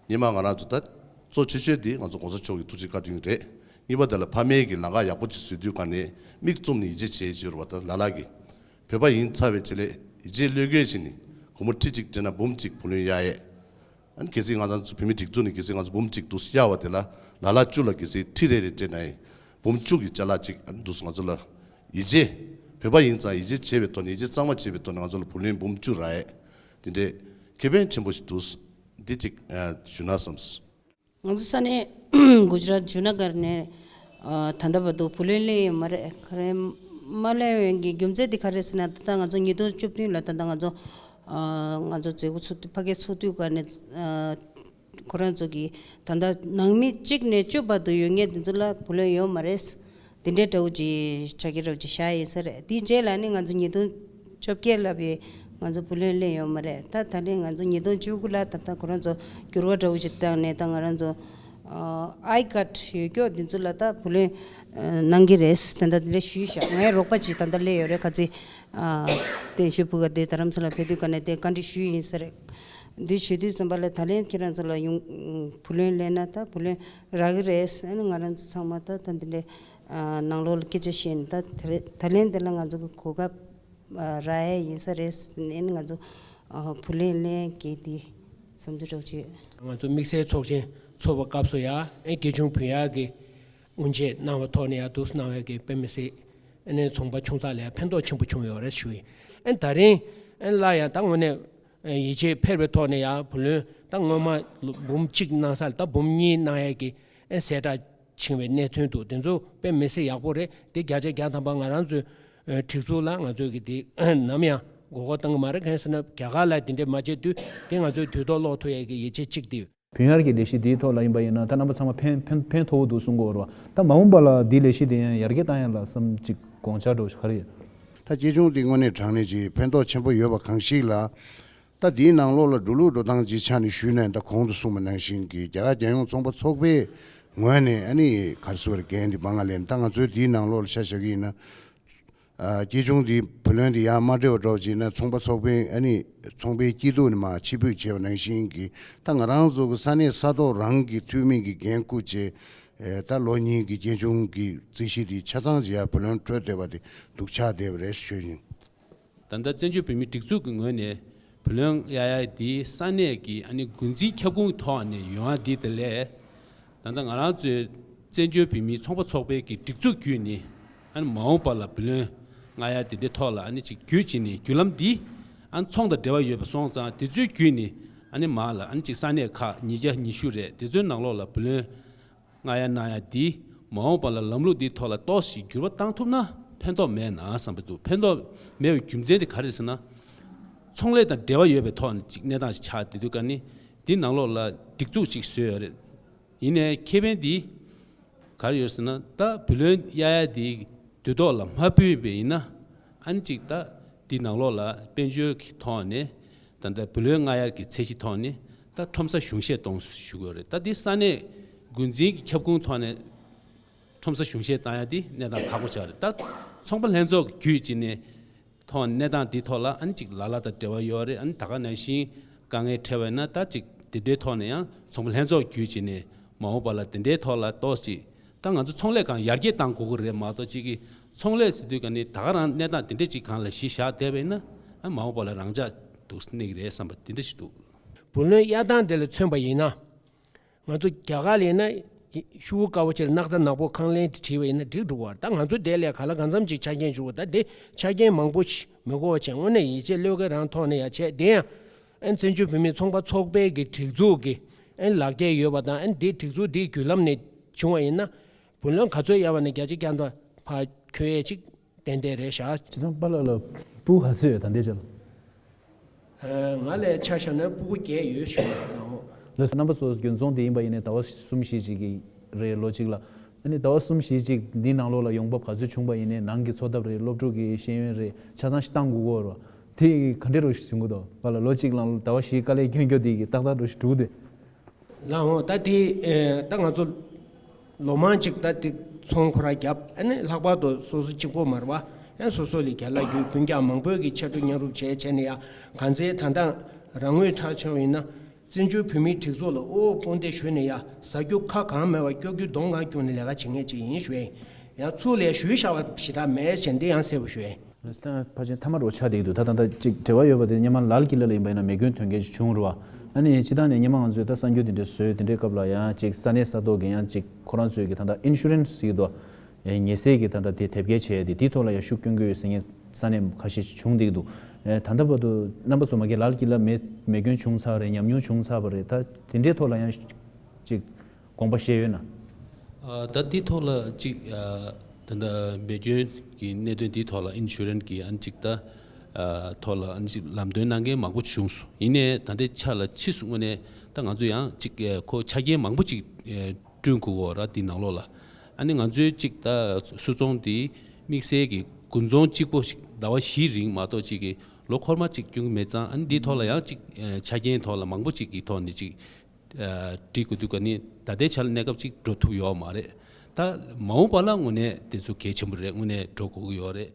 སྔོན་མ་ང་རང་ཚོ་ད་གཙོ་ཆེ་ཤོས་འདི་ང་ཚོ་གོང་ས་མཆོག་གི་ཐུགས་རྗེ་བཀའ་དྲིན་རེད། གཉིས་པ་དེ་ལ་ཕ་མེས་ཀྱི་ལམ་ཁ་ཡག་པོ་ཅིག་བཟོས་དུས་ག་ནས་མིག་བཙུམ་ནས་ཡིད་ཆེས་བྱེད་ཀྱི་ཡོད་རེད་བ། ད་ལ་ལ་གི་བོད་པ་ཡིན་ཚར་བའི་ཆེད་ལས་ཡིད་ཆེས་བློས་འགེལ་བྱས་ནས་སྒོར་མོ་ཁྲི་གཅིག་སྤྲད་ན་འབུམ་གཅིག་བུ་ལོན་གཡར་ཡས། ཨ་ནི་གལ་སྲིད་ང་ཚོ་བོད་མི་སྒྲིག་འཛུགས་ནས་གལ་སྲིད་ང་ཚོ་འབུམ་གཅིག་འདུག་གཡར་བ་དེ་ལ་ལ་ལ་བཅུ་ལ་གལ་སྲིད་ཁྲི་རེ་རེ་སྤྲད་ན་ཡང་འབུམ་བཅུ་གི་ཅ་ལག་ཅིག་ཨ་ནི་འདུག་ང་ཚོ་ལ་ཡིད་ཆེས། བོད་པ་ཡིན་ཙང་ཡིད་ཆེས་བྱས་པའི་ཐོག་ནས་ཡིད་ཆེས་གཙང་མ་བྱས་པའི་ཐོག་ནས་ང་ཚོ་ལ་བུ་ལོན་འབུམ་བཅུ་རག་ཡས། དེ་འདྲའི་ཁེ་ཕན་ཆེན་པོ་ཞིག་འདུག་འདི་གཅིག་ཨ་ཞུ་ན་བསམས། ང་ཚོ་ས་གནས་གུ་ཇ་རཱཏ་ཇུ་ན་གར་ནས་ཨ་ད་ལྟ་བར་དུ་བུ་ལོན་ལེན་ཡོད་མ་རེད། ག་རེ་མ་ལེན་ཡོད་ཀྱི་རྒྱུ་མཚན་དེ་ག་རེ་ཟེར་ན། ད་ལྟ་ང་ཚོ་ཉིས་སྟོང་བཅུ་བདུན་ལ་ད་ལྟ་ང་ཚོ་ཨ་ང་ཚོ་མཛད་སྒོ་ཚོགས་དུས་ཕ་གིའི་ཚོགས་དུས་སྒང་ནས་ཨ་ཁོ་རང་ཚོ་གི་ད་ལྟ་ནང་མི་གཅིག་ནས་བཅུ་བར་དུ་ཡོད་མཁན་དེ་ཚོ་ལ་བུ་ལོན་ཡོད་མ་རེད། དེ་འདྲའི་འདྲ་བོ་ཅིག་ཆ་རྐྱེན་འདྲ་བོ་ཅིག་བཞག་ཡིན་ས་རེད། དེའི་རྗེས་ལ་ནི་ང་ཚོ་ཉིས་སྟོང་བཅོ་བརྒྱད་ལ་བའི་ང་ཚོ་བུ་ལོན་ལེན་ཡོད་མ་རེད། ད་ད་ལན་ང་ཚོ་ཉིས་སྟོང་བཅུ་དགུ་ལ་ད་ལྟ་ཁོ་རང་ཚོ་འགྱུར་བ་འདྲ་བོ་ཅིག་བཏང་ནས་ད་ང་རང་ཚོ་ཨ་ཨའི་ཀར་ཌི་ཡོད་ཀྱོག་འདི་ཚོ་ལ་ད་བུ་ལོན་ཨ་གནང་གི་རེད། ད་ལྟ་འདི་འདྲ་ཞུས་ཤག་ངའི་རོགས་པ་ཅིག་ད་ལྟ་སླེབས་ཡོད་རེད། ཁ་ཚིག་ཨ་བསྟན་ཆོས་ཕུ་ག་དེ་རྡ་རམ་ས་ལ་ཕེབས་དུས་ག་ནས་དེ་བཀའ་འདྲི་ཞུས་ཡིན་ས་རེད། འདི་ཞུ་དུས་ཙམ་པ་ལ་ད་ལན་ཁྱེད་རང་ཚོ་ལ་ཡོང་བུ་ལོན་ལེན་ན་ད་བུ་ལོན་རག་གི་རེད། ཨ་ནི་ང་རང་ཚོ་ཚང་མ་ད་ད་འདི་འདྲའི་ཨ་ནང་ལོགས་ལ་སྐད་ཆ་བཤད་ནས་ད་ད་ལན་དེ་ལ་ང་ཚོ་གི་གོ་སྐབས་ཨ་རག་ཡས་ཡིན་ས་རེད་ཟེར་ནས་ང་ཚོ་ཨ་བུ་ལོན་ལེན་གྱི་དེ་བསམ་ཚུལ་སྒྲོག་བྱེད། ང་ཚོ་དམིགས་བསལ་ཚོགས་ཆེན་ཚོགས་པའི་སྐབས་སུ་ཡང་ཨེ་སྐྱེ་ཆུང་བུན་གཡར་གྱི་དབུ་འབྱེད་གནང་བའི་ཐོག་ནས་ཡང་འདུག་གནང་བའི་གི་དཔེ་མི་སྲིད་ཨ་ནི་ཚོང་པ་ཆུང་ཚགས་ལ་ཡང་ཕན་ཐོགས་ཆེན་པོ་བྱུང་ཡོད་རེད་ཞུ་ཡིན། ཨ་ནི་ད་རིང་ཨ་ནི་སླར་ཡང་ད་དངོས་གནས་ཡིད་ཆེས་འཕེར་བའི་ཐོག་ནས་ཡང་བུ་ལོན་ད་སྔོན་མ་འབུམ་གཅིག་གནང་ས་ལ་ད་འབུམ་གཉིས་གནང་ཡས་ཀྱི་ཨེ་གསལ་བསྒྲགས་ཕྱིན་པའི་གནས་ཚུལ་འདུག་དེ་ཚོ་དཔེ་མི་སྲིད་ཡག་པོ་རེད། དེ་བརྒྱ་ཆ་བརྒྱ་ཐམ་པ་ང་རང་ཚོའི་ཨེ་སྒྲིག་འཛུགས་ལ་ང་ཚོས་ཀྱི་དེ་ནམ་ཡང་མགོ་སྐོར་གཏོང་གི་མ་རེད། གང་ཡིན་ཟེར་ན་རྒྱ་གར་ལ་དེ་འདྲས་མ་བྱས་དུས་དེ་ང་ཚོས་དུས་ཐོག་ཀློག་ཐུབ་ཡས་ཀྱི་ཡིད་ཆེས་གཅིག་དེ་ཡོད། བུན་གཡར་གྱི་ལས་གཞི་འདིའི་ཐོག་ལ་ཡིན་པ་ཡིན་ན་ད་རྣམ་པ་ཚང་མ་ཕན་ཕན་ཕན་ཐོགས་འདུག་གསུང་གི་ཡོད་རེད་བ། ད་མ་འོངས་པ་ལ་འདིའི་ལས་གཞི་འདི་ཡང་ཡར་རྒྱས་བཏང་ཡ་ལ་བསམ་གཅིག་དགོངས་འཆར་འདྲ་བོ་ཞིག་ག་རེ་ཡོད། ད་སྐྱེ་ཆུང་འདི་དངོས་གནས་དྲང་གནས་ཀྱི་ཕན་ཐོགས་ཆེན་པོ་ཡོད་པ་གང་ཞིག་ལ། ད་འདིའི་ནང་ལོགས་ལ་འགྲོ་ལུགས་འགྲོ་སྟངས་ཀྱི་ཆ་ནས་ཞུས་ནས་ད་གོང་དུ་གསུངས་པ་ནང་བཞིན་གྱི་རྒྱ་གར་རྒྱལ་ཡོངས་ཚོང་པ་ཚོགས་པའི་ངོས་ནས་ཨ་ནི་ག་རེ་ཟེར་དགོས་རེད། འགན་འདི་མ་ང་ལེན། ད་ང་ཚོའི་འདིའི་ནང་ལོགས་ལ་ཆ་བཞག་གི་ཡིན་ན། ཨ་སྐྱེ་ཆུང་འདིའི་བུ་ལོན་འདི་ཡང་མ་སྤྲད་པ་འདྲ་བོ་བྱས་ན་ཚོང་པ་ཚོགས་པའི་ཨ་ནི་ཚོང་པའི་སྐྱིད་སྡུག་ནས་མར་ཕྱིར་འབུད་བྱས་པ་ནང་བཞིན་གྱི་ད་ང་རང་ཚོ་གི་ས་གནས་ས་ཐོག་རང་གི་འཐུས་མི་གི་འགན་བཀུར་བྱས། ཨེ་ད་ལོ་གཉིས་ཀྱི་སྐྱེ་ཆུང་གི་རྩིས་གཞི་འདི་ཆ་ཚང་ཅིག་ཡར་བུ་ལོན་སྤྲོད་བསྡད་པ་དེ་སྡུག་ཆགས་བསྡད་པ་རེད་ཞུ་ཡིན། ད་ལྟ་བཙན་བྱོལ་བོད་མིའི་སྒྲིག་འཛུགས་ཀྱི་ངོས་ནས་བུ་ལོན་གཡར་ཡ་འདི་ས་གནས་ཀྱི་ཨ་ནི་འགོ་འཛིན་ཁྱབ་ཁོངས་ཐོག་ནས་ཡོང་ཡ་འདི་དེ་ལས། ད་ལྟ་ང་རང་ཚོའི་བཙན་བྱོལ་བོད་མིའི་ཚོང་པ་ཚོགས་པའི་གི་སྒྲིག་འཛུགས་བརྒྱུད་ནས་ཨ་ནི་མ་འོངས་པ་ལ་བུ་ལོན་མངགས་ཡ་དེ་འདྲའི་ཐོག་ལ་ཨ་ནི་ཅིག་བརྒྱུད་བྱས་ནས་བརྒྱུད་ལམ་འདི་ཨ་ནི་ཚོང་དང་འབྲེལ་བ་ཡོད་པ་སོང་ཙང་དེ་ཚོའི་བརྒྱུད་ནས་ཨ་ནི་མར་ལ་ཨ་ནི་ཅིག་ས་གནས་ཁག་ཉིས་བརྒྱ་ཉི་ཤུ་རེད། དེ་ཚོའི་ནང་ལོགས་ལ་བུ་ལོན་མངགས་ཡ་གནང་ཡ་འདི་མ་འོངས་པ་ལ་ལམ་ལུགས་འདིའི་ཐོག་ལ་ཏོག་ཙམ་འགྱུར་བ་བཏང་ཐུབ་ན་ཕན་ཐོགས་མེད་ན་བསམ་པ་འདུག་ཕན་ཐོགས་མེད་པའི་རྒྱུ་མཚན་དེ་ག་རེ་རེད་ཟེར་ན། ཚོང་ལས་དང་འབྲེལ་བ་ཡོད་པའི་ཐོག་ནས་ཅིག་གནས་སྟངས་ཤིག་ཆགས་བསྡད་དུས་ཀ་ནི་འདི་ནང་ལོགས་ལ་སྒྲིག་འཛུགས་ཤིག་བཟོས་ཡོད་རེད། ཡིན་ནའི་ཁེ་ཕན་འདི་ག་རེ་ཡོད་ཟེར་ན། ད་བུ་ལོན་གཡར་ཡ་འདི་དུས་ཐོག་ལ་མ་ཕུལ་བ་ཡིན་ན་ཨ་ནི་ཅིག་ད་འདི་ནང་ལོགས་ལ་དཔལ་འབྱོར་གྱི་ཐོག་ནས་ད་ལྟ་བུ་ལོན་མངགས་ཡ་གི་ཚད་གཞི་ཐོག་ནས་ད་ཁྲོམ་ས་གཞུང་བཞེས་གཏོང་ཞུ་གི་ཡོད་རེད། ད་འདི་ས་གནས་འགོ་འཛིན་གྱི་ཁྱབ་ཁོངས་ཐོག་ནས་ཁྲོམ་ས་གཞུང་བཞེས་བཏང་ཡ་འདི་གནས་སྟངས་ཁག་པོ་ཆགས་རེད། ད་ཚོང་པ་ལྷན་ཚོགས་ཀྱི་བརྒྱུད་བྱས་ནས་ཐོག་གནས་སྟངས་འདི་ཐོག་ལ་ཨ་ནི་ཅིག་ལ་ལ་དང་འབྲེལ་བ་ཡོད་རེད། ཨ་ནི་ད་ག་ནང་བཞིན་དཀའ་ངལ་འཕྲད་པ་ཡིན་ན་ད་ཅིག་དེ་འདྲའི་ཐོག་ནས་ཡང་ཚོང་པ་ལྷན་ཚོགས་བརྒྱུད་བྱས་ནས་མ་འོངས་པ་ལ་དེ་འདྲའི་ཐོག་ལ་ཏོག་ཙམ་ད་ང་ཚོ་ཚོང་ལས་ཁང་ཡར་རྒྱས་གཏང་དགོས་ཀྱི་རེད་མ་གཏོགས་ཅིག་གི་ཚོང་ལས་ཟེར་དུས་ཀ་ནི་ད་ག་རང་གནས་སྟངས་དེ་འདྲ་ཅིག་སྒང་ལ་གཞི་བཞག་བསྡད་པ་ཡིན་ན་ཨ་མ་འོངས་པ་ལ་རང་འཇགས་འདུག་གནས་ཀྱི་རེད་བསམ་པ་དེ་འདྲ་ཞིག་འདུག་བུ་ལོན་གཡར་སྟངས་དེ་ལ་མཚོན་པ་ཡིན་ན། ང་ཚོ་རྒྱ་གར་ལ་ཡིན་ན་ཤུ་གུ་དཀར་པོ་ཆེ་ལ་སྣག་ཚ་ནག་པོ་ཁང་ལན་དེ་བྲིས་པ་ཡིན་ན་འགྲིག་འགྲོ་བ་རེད། ད་ང་ཚོ་དེ་ལས་ག་ལ་གང་འཚམ་ཅིག་ཆ་རྐྱེན་ཞུ་བ། ད་དེ་ཆ་རྐྱེན་མང་པོ་ཞིག་མི་དགོས་པ་བྱས་དངོས་གནས་ཡིད་ཆེས་བློས་འགེལ་རང་ཐོག་ནས་ཡ་བྱས། དེ་ཡང་ཨན་བཙན་བྱོལ་བོད་མིའི་ཚོང་པ་ཚོགས་པའི་གི་སྒྲིག་འཛུགས་ཀྱི་ཨན་ལག་འཁྱེར་ཡོད་པ་དང་ཨན་དེ་སྒྲིག་འཛུགས་དེའི་བརྒྱུད་ལམ་ནས་བྱུང་བ་ཡིན་ན་བུ་ལོན་ག་ཚོད་གཡར་བ་ནས་བརྒྱ་ཆ་བརྒྱ་ཐམ་པ་ཕར་འཁྱོལ་ཡས་ཅིག་ཏན་ཏན་རེད་བཞག་ཅི་ཐང་པ་ལ་ལ་སྤུ་ག་ཚོད་ཡོད་ད་འདས་ཅག་ལ། ང་ལས་ཆ་བཞག་ན་སྤུ་གུ་བརྒྱད་ཡོད་ཞུ་ཡ་ཡང་། ལགས་སོ། རྣམ་པ་ཚོ་དགུན་ཚོང་དེ་ཡིན་པ་ཡིན་ནའི་ཟླ་བ་གསུམ་བཞི་ཅིག་གི་རེད་ལོ་གཅིག་ལ། ཨ་ནི་ཟླ་བ་གསུམ་བཞི་ཅིག་འདི་ནང་ལོགས་ལ་ཡོང་འབབ་ག་ཚོད་བྱུང་པ་ཡིན་ནའི་ནང་གི་འཚོ་ཐབས་རེད། སློབ་ཕྲུག་གི་ཤེས་ཡོན་རེད། ཆ་ཚང་ཞིག་བཏང་དགོས་ཀྱི་ཡོད་རེད་བ། དེ་ག་འདྲ་རུ་བྱུང་གི་འདུག་པ་ལ། ལོ་གཅིག་ལ་ཟླ་བ་བཞི་དཀའ་ལས་སྐྱོན་རྒྱུ་དེ་གི་ཏག་ཏག་རུ་ཞིག་འགྲོ་གི་འདུག་ལགས་འོང་། ད་དེ་ཨེ་ད་ང་ཚོ་ལོ་མང་ཅིག་ད་དེ་ཚོང་ཁོ་ར་བརྒྱབ། ཨ་ནི་ལྷག་པར་དུ་སོ་སོ་གཅིག་པོ་མ་རེད་བ། ཨ་སོ་སོ་ལས་རྒྱལ་ལ་རྒྱུད་རྒྱུན་འཁྱོངས་མང་པོས་ཀྱི་ཕྱར་གྲུ་བརྙན་རུབ་བྱས་བྱས་ནས་ཡ་གང་ཚེ་ད་ལྟ་རང་ངོས་ཁྲལ་ཆེ་བ་ཡིན་ན། བཙན་བྱོལ་བོད་མིའི་སྒྲིག་འཛུགས་ལ་དབུ་འོག་དཔུང་འདེགས་ཞུས་ནས་ཡ་ཟ་རྒྱུ་ཁ་གང་མེད་པར་སྐྱོ་རྒྱུ་གདོང་གང་སྐྱུག་ནས་ལས་ཀ་བྱེད་མཁན་ཅིག་ཡིན་ཞུ་ཡ་ཡིན། ཡང་ཚུར་ལས་ཞུས་བཞག་པ་ཞེ་དྲག་མེད་ཅེས་འདི་ཡང་གསལ་པོ་ཞུ་ཡ་ཡིན། ལགས་སོ། ད་ཕལ་ཆེར་མཐའ་མ་རུ་ཆགས་བསྡད་ཀྱི་འདུག་ད་ད་ལྟ་ཅིག་འབྲེལ་བ་ཡོད་པ་དེ་སྔོན་མ་ལལ་ཀི་ལ་ལ་ཡིན་པ་ཡིན་ན་མེ་སྐྱོན་ཐོན་མཁན་ཅིག་བྱུང་རུང་བ། ཨ་ནི་སྤྱིར་བཏང་ནས་སྔོན་མ་ང་ཚོས་ད་གསར་འགྱུར་དེ་འདྲ་བཟོས་དེ་འདྲའི་སྐབས་ལ་ཡང་ཅིག་ས་གནས་ས་ཐོག་གི་ཡང་ཅིག་ཁོ་རང་ཚོས་ཀྱི་ད་ལྟ་ཨིན་ཤུ་རན་སི་ཟེར་གྱི་འདུག་ཨེ་ཉེས་སེལ་གྱི་ད་ལྟ་དེ་དེབ་སྐྱེལ་བྱས་ཏེ་དེའི་ཐོག་ལ་ཡང་ཤུགས་སྐྱོན་གྱི་ཡོད་ཟེར་མཁན་ས་གནས་ཁ་ཤས་ཤིག་བྱུང་བསྡད་ཀྱི་འདུག་ཨེ་ད་ལྟ་བར་དུ་རྣམ་པ་ཚོ་མ་གི་ལལ་ཀི་ལ་མེ་མེ་སྐྱོན་བྱུང་ཚར་རེད། ཉམས་མྱོང་བྱུང་ཚར་བ་རེད། ད་དེ་འདྲའི་ཐོག་ལ་ཡང་ཅིག་དགོངས་པ་བཞེས་ཡོད་ན། ཨ་ད་དེའི་ཐོག་ལ་ཅིག་ཨ་ད་ལྟ་མེ་སྐྱོན་གྱི་གནད་དོན་དེའི་ཐོག་ལ་ཨིན་ཤུ་རན་སི་གི་ཨ་ནི་ཅིག་ད་ཨ་ཐོག་ལ་ཨ་ནི་ཅིག་ལམ་སྟོན་གནང་མཁན་མང་པོ་བྱུང་སོང་། ཡིན་ནའི་ད་ལྟའི་ཆ་ལ་ཕྱིས་སུ་དངོས་གནས་ད་ང་ཚོ་ཡང་ཅིག་ཨ་ཁོ་ཆ་རྐྱེན་མང་པོ་ཅིག་ཨ་བསྐྲུན་དགོས་ཀྱི་ཡོད་རེད་དེའི་ནང་ལོགས་ལ། ཨ་ནི་ང་ཚོའི་ཅིག་ད་སོ་ཚོང་དེ་དམིགས་བསལ་གྱི་དགུན་ཚོང་གཅིག་པོ་ཞིག་ཟླ་བ་བཞིའི་རིང་མ་གཏོགས་ཅིག་གི་ལོ་འཁོར་མ་གཅིག་སྐྱོན་གྱི་མེད་ཙང་། ཨ་ནི་འདིའི་ཐོག་ལ་ཡང་ཅིག་ཨ་ཆ་རྐྱེན་ཐོག་ལ་མང་པོ་ཅིག་གི་ཐོག་ནས་ཅིག་ཨ་འགྲིག་དགོས་དུས་ཀ་ནི་ད་ལྟའི་ཆར་གནས་སྐབས་ཅིག་འགྲོ་ཐུབ་ཡོད་མ་རེད། ད་མ་འོངས་པ་ལ་དངོས་གནས་དེ་ཚོ་གལ་ཆེན་པོ་རེད། དངོས་གནས་འགྲོ་དགོས་ཀྱི་ཡོད་རེད།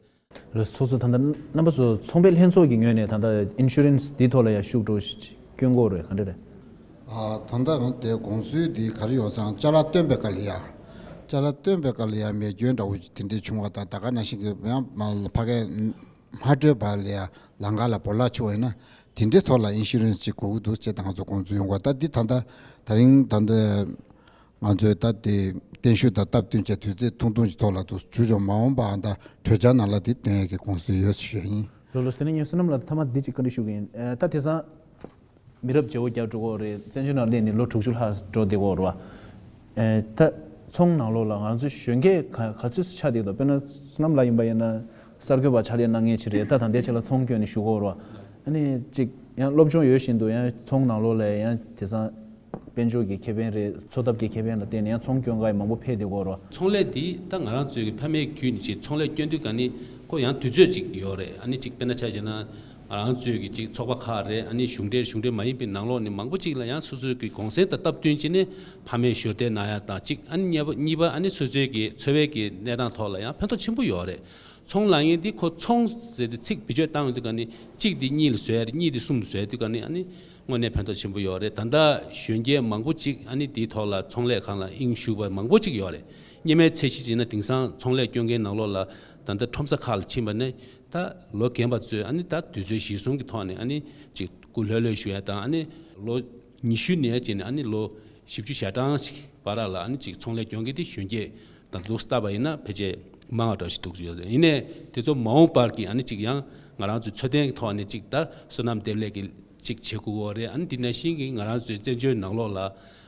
ལགས་སོ། སོ་སོ་ད་ལྟ་རྣམ་པ་ཚོ་ཚོང་པའི་ལྷན་ཚོགས་ཀྱི་ངོས་ནས་ད་ལྟ་ཨིན་ཤུ་རན་སི་འདིའི་ཐོག་ལ་ཡང་ཤུགས་འགྲོ་སྐྱོན་དགོས་རེད་ག་འདྲ་རེད། ཨ་ད་ལྟ་ང་དེ་དགོངས་ཚུལ་འདི་ག་རེ་ཡོད་ཟེར་ན། ཅ་ལག་བཏོན་པའི་སྐབས་ལ་ཡ། ཅ་ལག་བཏོན་པའི་སྐབས་ལ་ཡ་མེ་སྐྱོན་འདྲ་བོ་དེ་འདྲས་བྱུང་བ་དང་། ད་ག་ནང་བཞིན་གྱི་ཡང་ཕ་གའི་མ་སྤྲོད་པ་ལ་ཡ་ལམ་ཁ་ལ་སྦོ་ལོག་བྱུང་བ་ཡིན་ན། དེ་འདྲའི་ཐོག་ལ་ཨིན་ཤུ་རན་སི་ཅིག་དགོས་ཀྱི་འདུག་ཅེས་ད་ང་ཚོ་དགོངས་ཚུལ་ཡོང་གི་ཡོད། ད་འདི་ད་ལྟ་དེ་རིང་ད་ལྟ་ང་ཚོས་ད་དེ་བརྟན་བཞུགས་དང་སྟབས་བསྟུན་བྱས་དུས་ཚོད་ཐུང་ཐུང་ཞིག་ཐོག་ལ་འདུག་ཇུས་ཀྱང་མ་འོངས་པའང་ད་གྲོས་འཆར་ནང་ལ་དེ་བསྟན་ཡས་ཀྱི་དགོངས་ཚུལ་ཡོད་ཞུ་ཡ་ཡིན། ལགས་ལགས། དེ་ནས་ངས་བསོད་ནམས་ལགས་མཐའ་མ་འདི་ཅིག་བཀའ་འདྲི་ཞུ་གི་ཡིན། ཨ་ད་དེང་སང་མི་རབས་བརྗེ་བོ་རྒྱག་འགྲོ་གི་ཡོད་རེད། བཙན་བྱོལ་ནང་སླེབས་ནས་ལོ་དྲུག་ཅུ་ལྷག་འགྲོ་བསྡད་ཀྱི་ཡོད་རེད་བ། ཨེ་ད་ཚོང་ནང་ལོགས་ལ་ང་ཚོ་གཞོན་སྐྱེས་ག་ག་ཚོད་ཆགས་བསྡད་འདུག་དཔེར་ན་བསོད་ནམས་ལགས་ཡིན་པ་ཡིན་ན་གསར་འགོད་པ་ཕྱག་ལས་གནང་མཁན་ཅིག་རེད། ད་ད་ལྟའི་ཆ་ལ་ཚོང་བསྐྱོན་ནས་བཞུགས་ཀྱི་ཡོད་རེད་བ། ཨ་ནི་ཅིག་ཡང་སློབ་སྦྱོང་ཡོད་བཞིན་དུ་ཡང་ཚོང་ནང་ལོགས་ལ་ཡང་དེང་སང་དཔལ་འབྱོར་གྱི་ཁེ་ཕན་རེད། འཚོ་ཐབས་ཀྱི་ཁེ་ཕན་ལ་བརྟེན་ནས་ཡང་ཚོང་སྐྱོན་ག་ཡི་མང་པོ་འཕེལ་བསྡད་ཀྱི་ཡོད་རེད་བ། ཚོང་ལས་འདི་ད་ང་རང་ཚོའི་གི་ཕ་མེས་རྒྱུད་ནས་ཅིག་ཚོང་ལས་སྐྱོན་དུས་ག་ནི་ཁོ་ཡང་དུས་ཚོད་ཅིག་ཡོད་རེད། ཨ་ནི་ཅིག་དཔེར་ན་ཆ་བཞག་ན་ང་རང་ཚོའི་གི་ཅིག་ཚོགས་པ་ཁག་རེད། ཨ་ནི་གཞུང་འབྲེལ་གཞུང་འབྲེལ་མ་ཡིན་པའི་ནང་ལོགས་ནས་མང་པོ་ཅིག་ལ་ཡང་སོ་སོའི་གི་གུང་སེང་དང་སྟབས་བསྟུན་བྱས་ནས་ཕ་མེས་ཞོར་འདེགས་གནང་ཡ་དང་གཅིག་ཨ་ནི་གཉིས་པ་གཉིས་པ་ཨ་ནི་སོ་སོའི་གི་འཚོ་བའི་གི་གནས་སྟངས་ཐོག་ལ་ཡང་ཕན་ཐོགས་ཆེན་པོ་ཡོད་རེད། ཚོང་ལབ་མཁན་འདི་ཁོ་ཚོང་ཟེར་ཏེ་ཚིག་བེད་སྤྱོད་བཏང་ཡོང་དུས་ག་ནི་གཅིག་འདི་གཉིས་ལ་བཟོ་ཡ་རེད། གཉིས་འདི་གསུམ་ལ་བཟོ་ཡ་དུས་ག་ནི་ཨ་ནི་དངོས་གནས་ཕན་ཐོགས་ཆེན་པོ་ཡོད་རེད། ད་ལྟ་གཞོན་སྐྱེས་མང་པོ་ཅིག་ཨ་ནི་འདིའི་ཐོག་ལ་ཚོང་ལས་ཁང་ལ་དབྱིངས་ཞུགས་པ་མང་པོ་ཅིག་ཡོད་རེད། སྔོན་མའི་ཚད་གཞི་བྱས་ན་དེང་སང་ཚོང་ལས་སྐྱོན་མཁན་ནང་ལོགས་ལ་ད་ལྟ་ཁྲོམ་ས་ཁག་ལ་ཕྱིན་པ་ནི་ད་ལོ་རྒན་པ་ཚོས་ཨ་ནི་ད་དུས་ཚོད་གཞིར་བཟུང་གི་ཐོག་ནས་ཨ་ནི་ཅིག་སྐུ་ལྷོད་ལྷོད་བཞུགས་ཡ་དང་། ཨ་ནི་ལོ་ཉི་ཤུ་ནས་བྱས་ནས་ཨ་ནི་ལོ་བཞི་བཅུ་ཞེ་གྲངས་ཤིག་བར་ལ་ཨ་ནི་ཅིག་ཚོང་ལས་སྐྱོན་མཁན་དེ་གཞོན་སྐྱེས་དང་ལུགས་བལྟས་པ་ཡིན་ན་ཕལ་ཆེར་མང་བ་འདྲ་ཞིག་འདུག་ཡོད་རེད། ཡིན་ནའི་དེ་ཚོ་མ་འོངས་པར་གྱི་ཨ་ནི་ཅིག་ཡང་ང་རང་ཚོའི་འཚོ་རྟེན་གྱི་ཐོག་ནས་ཅིག་ད་བསོད་ནམས་འདེབས་ལས་ཀྱི་ཅིག་བྱེད་དགོས་ཀྱི་ཡོད་རེད། ཨ་ནི་འདི་ནང་བཞིན་གྱི་ང་རང་ཚོའི་བཙན་བྱོལ་ནང་ལོགས་ལ་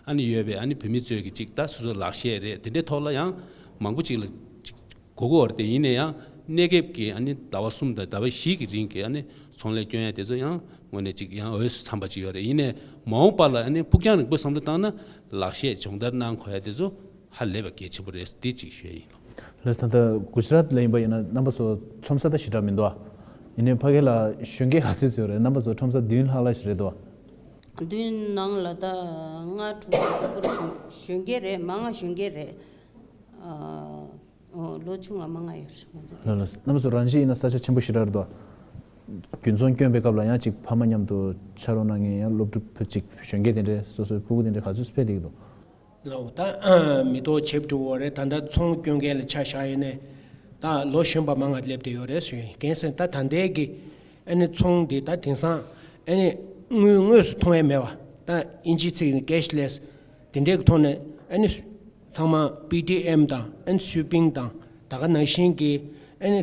ཨ་ནི་ཡོད་པའི་ཨ་ནི་བོད་མི་ཚོའི་གི་ཅིག་ད་སོ་སོའི་ལག་ཤེས་རེད། དེ་འདྲའི་ཐོག་ལ་ཡང་མང་པོ་ཅིག་ལ་ཅིག་དགོས་ཀྱི་ཡོད་རེད་དེ། ཡིན་ན་ཡང་གནས་སྐབས་ཀྱི་ཨ་ནི་ཟླ་བ་གསུམ་དང་ཟླ་བ་བཞི་གི་རིང་གི་ཨ་ནི་ཚོང་ལས་སྐྱོན་ཡ་དེ་ཚོ་ཡང་དངོས་གནས་ཅིག་ཡང་འོས་སུ་འཚམ་པ་ཅིག་ཡོད་རེད། ཡིན་ནའི་མ་འོངས་པ་ལ་ཨ་ནི་ཕུགས་རྒྱང་རིང་པོའི་བསམ་བློ་བཏང་ན་ལག་ཤེས་སྦྱོང་བརྡར་གནང་དགོས་ཡ་དེ་ཚོ་ཧ་ལས་པ་གལ་ཆེན་པོ་རེད། འདི་ཅིག་ཞུ་ཡ་ཡིན། ལགས་སོ། ད་ལྟ་གུ་ཇི་རཱཏ་ལ་ཡིན་པ་ཡིན་ན་རྣམ་པ་ཚོ་ཁྲོམ་ས་ད་ཞེ་དྲག་མི་འདུག་ཨ། ཡིན་ནའི་ཕ་གི་ལ་གཞོན་སྐྱེས་ག་ཚོད་ཚོད་རེད། རྣམ་པ་ཚོ་ཁྲོམ་ས་བདུན་ལྷག་ལྷག་ཞིག་རེད་འདུག་ཨ། བདུན་ནང་ལ་ད་ལྔ་དྲུག་ཅིག་ལྷག་པོ་གཞོན་སྐྱེས་རེད། མང་ང་གཞོན་སྐྱེས་རེད། ཨ། ཨོ་ལོ་ཆུང་བ་མང་ང་ཡོད་རེད་ང་ཚོ། ལགས་ལགས། རྣམ་པ་ཚོ་རང་གཞིས་ཡིན་ན་ས་ཆ་ཆེན་པོ་ཞེ་དྲག་རེད་འདུག་ཨ། དགུན་ཚོང་སྐྱོན་པའི་སྐབས་ལ་ཡང་ཅིག་ཕ་མ་མཉམ་དུ་ཕྱག་རོགས་གནང་མཁན་ཡང་སློབ་ཕྲུག་ཅིག་གཞོན་སྐྱེས་དེ་འདྲའི་སོ་སོའི་ཕྲུ་གུ་དེ་འདྲའི་ག་ཚོད་ཕེབས་བསྡད་ཀྱི་འདུག་ལགས་འོ། ད་མི་ཐོག་བྱེད་འགྲོ་བ་རེད། ད་ལྟ་ཚོང་སྐྱོན་མཁན་ལ་ཆ་བཞག་ཡིན་ནའི་ད་ལོ་གཞོན་པ་མང་ང་སླེབས་བསྡད་ཡོད་རེད་ཟེར་ཡིན། གང་ཟེར་ད་ད་ལྟའི་གི་ཨ་ནི་ཚོང་འདི་ད་དེང་སང་ཨ་ནི་དངུལ་དངོས་སུ་མཐོང་ཡ་མེད་པ། ད་དབྱིན་ཇིའི་ཚིག་ནས་cashless དེ་འདྲའི་གི་ཐོག་ནས་ཨ་ནི་ཚང་མ་པེ་ཊི་ཨེམ་དང་ཨ་ནི་སུའི་པིང་དང་ད་ག་ནང་བཞིན་གི་ཨ་ནི་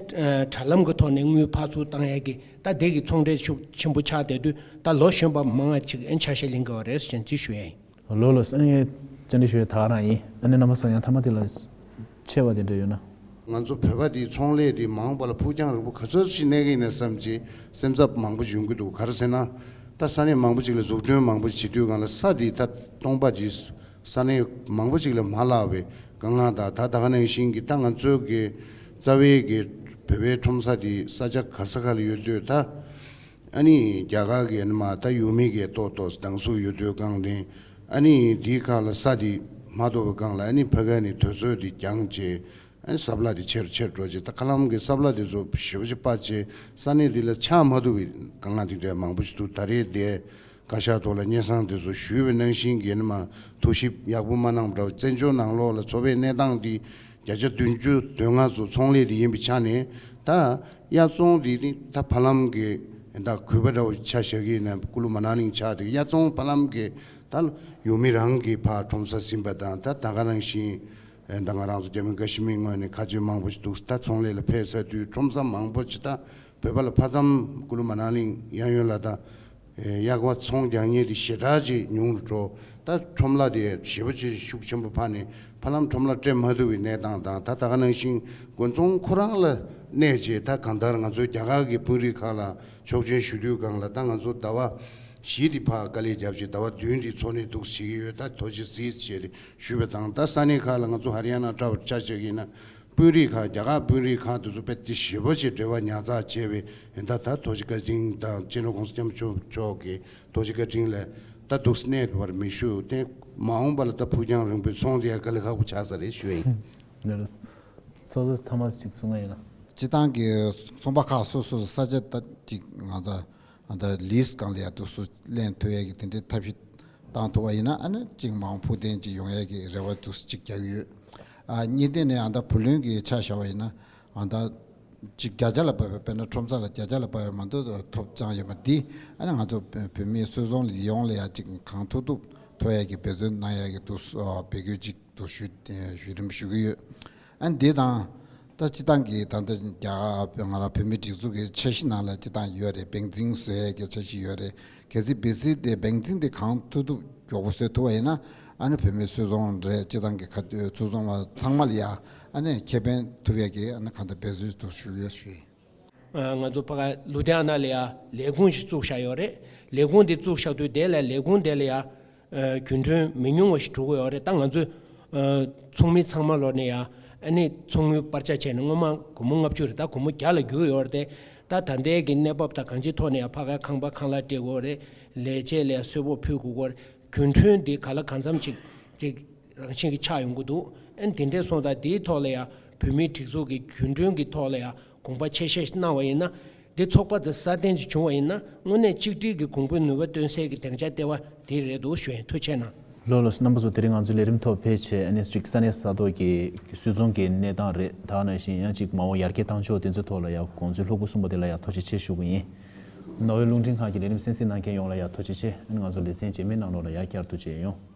དྲ་ལམ་གི་ཐོག་ནས་དངུལ་ཕར་ཚུར་བཏང་ཡ་གི་ད་དེ་གི་ཚོང་འབྲེལ་ཤུགས་ཆེན་པོ་ཆགས་བསྡད་དུས་ད་ལོ་གཞོན་པ་མང་ང་ཅིག་ཨ་ནི་ཆ་ཤས་ལེན་གི་ཡོད་རེད་ཟེར་ཅིག་ཞུ་ཡ་ཡིན། ལགས་ལགས། ཨ་ནི་བཅར་འདྲི་ཞུ་ཡ་ད་ག་རང་ཡིན། ཨ་ནི་རྣམ་པ་ཚོ་ཡང་མཐའ་མ་དེ་ལ་ཆེ་བ་དེ་འདྲ་ཡོད་ན། ང་ཚོ་བོད་པ་འདི་ཚོང་ལས་འདི་མ་འོངས་པ་ལ་ཕུགས་རྒྱང་རིང་པོ་ག་ཚོད་ཅིག་གནས་ཀྱི་ཡིན་ན་བསམ་བྱས་སེམས་འཚབ་མང་པོ་ཡོང་གི་འདུག་ག་རེ་ཟེར་ན། ད་ས་གནས་མང་པོ་ཅིག་ལ་འཛུགས་སྐྲུན་མང་པོ་བྱེད་དུས་སྒང་ལ་ས་འདི་ད་སྟོང་པ་ཅིག་ས་གནས་མང་པོ་ཅིག་ལ་མ་ལྷག་པའི་དཀའ་ངལ་དང་། ད་ད་ག་ནང་བཞིན་གྱི་ད་ང་ཚོའི་གི་རྩ་བའི་གི་བོད་པའི་ཁྲོམ་ས་འདི་ས་ཆ་ག་ས་ག་ལ་ཡོད་དུས། ད་ཨ་ནི་རྒྱ་གར་གི་ཨ་ནི་མ་ད་ཡུལ་མི་གི་ཏོག་ཏོག་སྡང་ཟུག་ཡོད་དུས་སྒང་ནས། ཨ་ནི་འདིའི་ཁ་ལ་ས་འདི་མ་ཐོབ་པའི་སྒང་ལ་ཨ་ནི་ཕ་ག་ནས་དུས་ཚོད་འདི་འགྱངས་བྱས། ཨ་ནི་ས་བླ་དེ་ཆེར་ཆེར་འགྲོ་བྱས། ད་ཁ་ལམ་གྱི་ས་བླ་དེ་ཚོ་ཞེ་པོ་ཅིག་སྤར་བྱས་ས་གནས་དེ་ལ་ཆགས་མ་ཐུབ་པའི་དཀའ་ངལ་དེ་འདྲ་མང་པོ་ཞིག་འདུག་ད་རེས་དེ་བཀའ་ཤག་ཐོག་ལ་སྙན་སེང་དེ་ཚོ་ཞུས་པའི་ནང་བཞིན་གྱི་ནི་མ་ཐུགས་ཞིབ་ཡག་པོ་མ་གནང་བ་འདྲ་བོ། བཙན་བྱོལ་ནང་ལོགས་ལ་འཚོ་བའི་གནས་སྟངས་དེ་བརྒྱ་ཆ་བདུན་ཅུ་དོན་ལྔ་ཚོ་ཚོང་ལས་དེ་ཡིན་པའི་ཆ་ནས། ད་དབྱར་ཚོང་དེ་ནི་ད་ཧྥ་ལམ་གྱི་ད་གུས་པ་འདྲ་བོ་ཆ་བཞག་གི་ཡིན་ན་ཀུ་ལུ་མ་ན་ལིང་ཆགས་དེ། དབྱར་ཚོང་ཧྥ་ལམ་གྱི་ད་ཡུལ་མི་རང་གི་ཕར་ཁྲོམ་ས་ཟིན་པ་དང་། ད་ད་ག་ནང་བཞིན། ཨེ་ད་ང་རང་ཚོ་རྒྱ་མི་དགའ་ཞི་མིའི་ངོས་ནས་ཁ་ཆེམས་མང་པོ་ཞིག་འདུག་ད་ཚོང་ལས་ལ་ཕེབས་ཚར་དུས་ཁྲོམ་ས་མང་པོ་ཅིག་ད་བོད་པ་ལ་ཕ་དམ་ཀུ་ལུ་མ་ན་ལིང་གཡས་གཡོན་ལ་ད་ཨེ་གཡག་པ་ཚོང་རྒྱག་མཁན་དེ་ཞེ་དྲག་ཅིག་ཉུང་རུ་འགྲོ། ད་ཁྲོམ་ལྭ་དེ་ཞེ་པོ་ཅིག་ཤུགས་ཆེན་པོ་ཕར་ནས་ཧྥ་ལམ་ཁྲོམ་ལྭ་སྤྲད་མ་ཐུབ་པའི་གནས་སྟངས་དང་། ད་ད་ག་ནང་བཞིན་དགོན་ཚོང་ཁོ་རང་ལ་གནས་བྱས། ད་གང་ལྟར་ང་ཚོའི་རྒྱ་གར་གྱི་དཔོན་རིགས་ཁག་ལ་ཆོག་མཆན་ཞུ་དུས་སྒང་ལ། ད་ང་ཚོ་ཟླ་བ་བཞི་དེ་ཕར་དཀའ་ལས་བརྒྱབ་བྱས་ཟླ་བ་བདུན་དེ་འཚོ་གནས་འདུག་བྱེད་ཀྱི་ཡོད། ད་ཐུགས་རྗེ་གཟིགས་བྱས་ཏེ་ཞུས་པ་དང་། ད་ས་གནས་ཁག་ལ་ང་ཚོ་ཧ་རི་ཡ་ན་འདྲ་བོ་ཆ་བཞག་གི་ཡིན་ན། དཔོན་རིགས་ཁག་རྒྱ་གར་དཔོན་རིགས་ཁག་དེ་ཚོ་དཔེ་དེ་ཞེ་པོ་ཅིག་འབྲེལ་བ་ཉར་ཚགས་བྱས་པའི་ད་ད་ཐུགས་རྗེ་བཀའ་དྲིན་དང་། སྤྱི་ནོར་༸གོང་ས་༸སྐྱབས་མགོན་ཆེན་པོ་མཆོག་གི་ཐུགས་རྗེ་བཀའ་དྲིན་ལ་ད་འདུག་གནས་བར་མི་ཞུ། དེ་མ་འོངས་པ་ལ་ད་ཕུགས་རྒྱང་རིང་པོའི་ཚོང་དེ་ཡང་དཀའ་ལས་ཁག་པོ་ཆགས་ས་རེད་ཞུ་ཡ་ཡིན། ལགས་ལགས། ཚོགས་གཙོ་ཐ་མ་གཅིག་གསུང་ཡ་ཡིན་ན། སྤྱི་བཏང་གི་ཚོང་པ་ཁག་སོ་སོ་ས་ཆ་ད་ཅིག་ང་ཚོ་ཨ་ད་ལིས་སྒང་ལ་ཡ་འདུག་སུ་ལེན་ཐུབ་ཡ་གི་དེ་འདྲའི་ཐབས་ཤེས་བཏང་ཐུབ་པ་ཡིན་ན། ཨ་ནི་ཅིག་མ་འོངས་ཕུགས་བརྟན་ཅིག་ཡོང་ཡ་གི་རེ་བ་འདུག་སུ་ཅིག་རྒྱག་གི་ཡོད། ཨ་གཉིས་ལྡན་ནས་ཨ་ད་བུ་ལོན་གི་ཆ་བཞག་པ་ཡིན་ན། ཨ་ད་ཅིག་བརྒྱ་ཆ་ལ་བབས་པའི། དཔེར་ན་ཁྲོམ་ས་ལ་བརྒྱ་ཆ་ལ་བབས་པའི་མ་གཏོགས་ཐོབ་ཅང་ཡོད་མ་རེད། འདི་ཨ་ནི་ང་ཚོ་བོད་མིའི་སུད་ཚོང་ལས་ཡོངས་ལ་ཡ་ཅིག་གང་ཐུབ་ཐུབ་ཐོབ་ཡ་གི་འབད་བརྩོན་གནང་ཡ་གི་འདུག་སུ་འབད་དགོས་ཅིག་འདུག་ཞུ་ཞུ་རིམ་ཞུ་གི་ཡོད། ཨ་འདི་དང་། ད་སྤྱི་བཏང་གི་ད་ལྟ་རྒྱ་གར་ང་རང་བོད་མིའི་སྒྲིག་འཛུགས་ཀྱི་འཆར་གཞི་ནང་ལ་སྤྱི་བཏང་ཡོད་རེད། བེང་ཙིང་བཟོ་ཡས་ཀྱི་འཆར་གཞི་ཡོད་རེད། གལ་སྲིད་བེ་སི་དེ་བེང་ཙིང་དེ་གང་ཐུབ་ཐུབ་མགྱོགས་པོ་བཟོ་ཐུབ་པ་ཡིན་ན། ཨ་ནི་བོད་མིའི་སུད་ཚོང་རེད། སྤྱི་བཏང་གི་ཁ་སུད་ཚོང་བ་ཚང་མ་ལ་ཡ་ཨ་ནི་ཁེ་ཕན་ཐུབ་ཡས་ཀྱི་ཨ་ནི་གང་ལྟར་འབད་བརྩོན་དུ་ཞུ་ཡོད་ཞུ་ཡིན། ང་ཚོ་ཕ་ག་ལུ་དྷི་ཡ་ན་ལ་ཡ་ལས་ཁུངས་ཤིག་བཙུགས་བཞག་ཡོད་རེད། ལས་ཁུངས་དེ་བཙུགས་བཞག་དུས་དེ་ལ་ལས་ཁུངས་དེ་ལ་ཡ་རྒྱུན་གྲོན་མི་ཉུང་བ་ཞིག་འགྲོ་གི་ཡོད་རེད། ད་ང་ཚོས་ཚོགས་མི་ཚང་མ་ལོག་ནས་ཡ་ཨ་ནི་ཚོགས་དངུལ་སྤར་ཆ་བྱས་ནས་སྔོན་མ་སྒོར་མོ་ལྔ་བཅུ་རེད། ད་སྒོར་མོ་བརྒྱ་ལ་བསྒྱུར་ཡོད་རེད་དེ། ད་ད་ལྟའི་གི་གནས་བབ་དང་གང་ཅིའི་ཐོག་ནས་ཡ་ཕ་ག་ཁང་པ་ཁང་གླ་སྤྲད་དགོས་རེད། ལས་བྱེད་ལ་ཡ་གསོལ་ཕོགས་ཕུལ་དགོས་རེད། རྒྱུན་གྲོན་འདི་ག་ལ་གང་འཚམ་ཅིག་ཅིག་རང་བཞིན་གྱི་ཆག་ཡོང་གི་འདུག་ཨ་ནི་དེ་འདྲས་སོང་ཙང་དེའི་ཐོག་ལ་ཡ་བོད་མིའི་སྒྲིག་འཛུགས་ཀྱི་རྒྱུན་གྲོན་གྱི་ཐོག་ལ་ཡ་དགོངས་པ་ཆེ་བཞེས་གནང་བ་ཡིན་ན། འདི་ཚོགས་པ་དེ་སྲ་བརྟན་ཅིག་བྱུང་བ་ཡིན་ན། དངོས་གནས་གཅིག་སྒྲིལ་གྱི་གོང་བུ་ནུས་པ་བཏོན་སའི་གི་སྡིངས་ཆ་ལྟེ་བ་དེ་རེད་འདུག་ཞུ་ཡིན། ཐུགས་རྗེ་གནང་། ལགས་ལགས། རྣམ་པ་ཚོ་དེ་རིང་ང་ཚོའི་ལས་རིམ་ཐོག་ཕེབས་བྱས་ཨ་ནི་ཅིག་ས་གནས་ས་ཐོག་གི་སུད་ཚོང་གི་གནས་སྟངས་རེད། ད་ག་ནང་བཞིན་ཡང་ཅིག་མ་འོངས་ཡར་རྒྱས་བཏང་ཕྱོགས་དེ་ཚོའི་ཐོག་ལ་ཡ་དགོངས་ཚུལ་ལྷུག་པོ་གསུངས་པ་དེ་ལ་ཡ་ཐུགས་རྗེ་ཆེ་ཞུ་གི་ཡིན། རྣ་བའི་རླུང་འཕྲིན་ཁང་གི་ལས་རིམ་གསན་གཟིགས་གནང་མཁན་ཡོངས་ལ་ཡ་ཐུགས་རྗེ་ཆེ། ཨ་ནི་ང་ཚོ་ལེ་ཚན་རྗེས་མའི་ནང་ལོགས་ལ་ཡ་བསྐྱར་དུ་མཇལ་ཡོང་།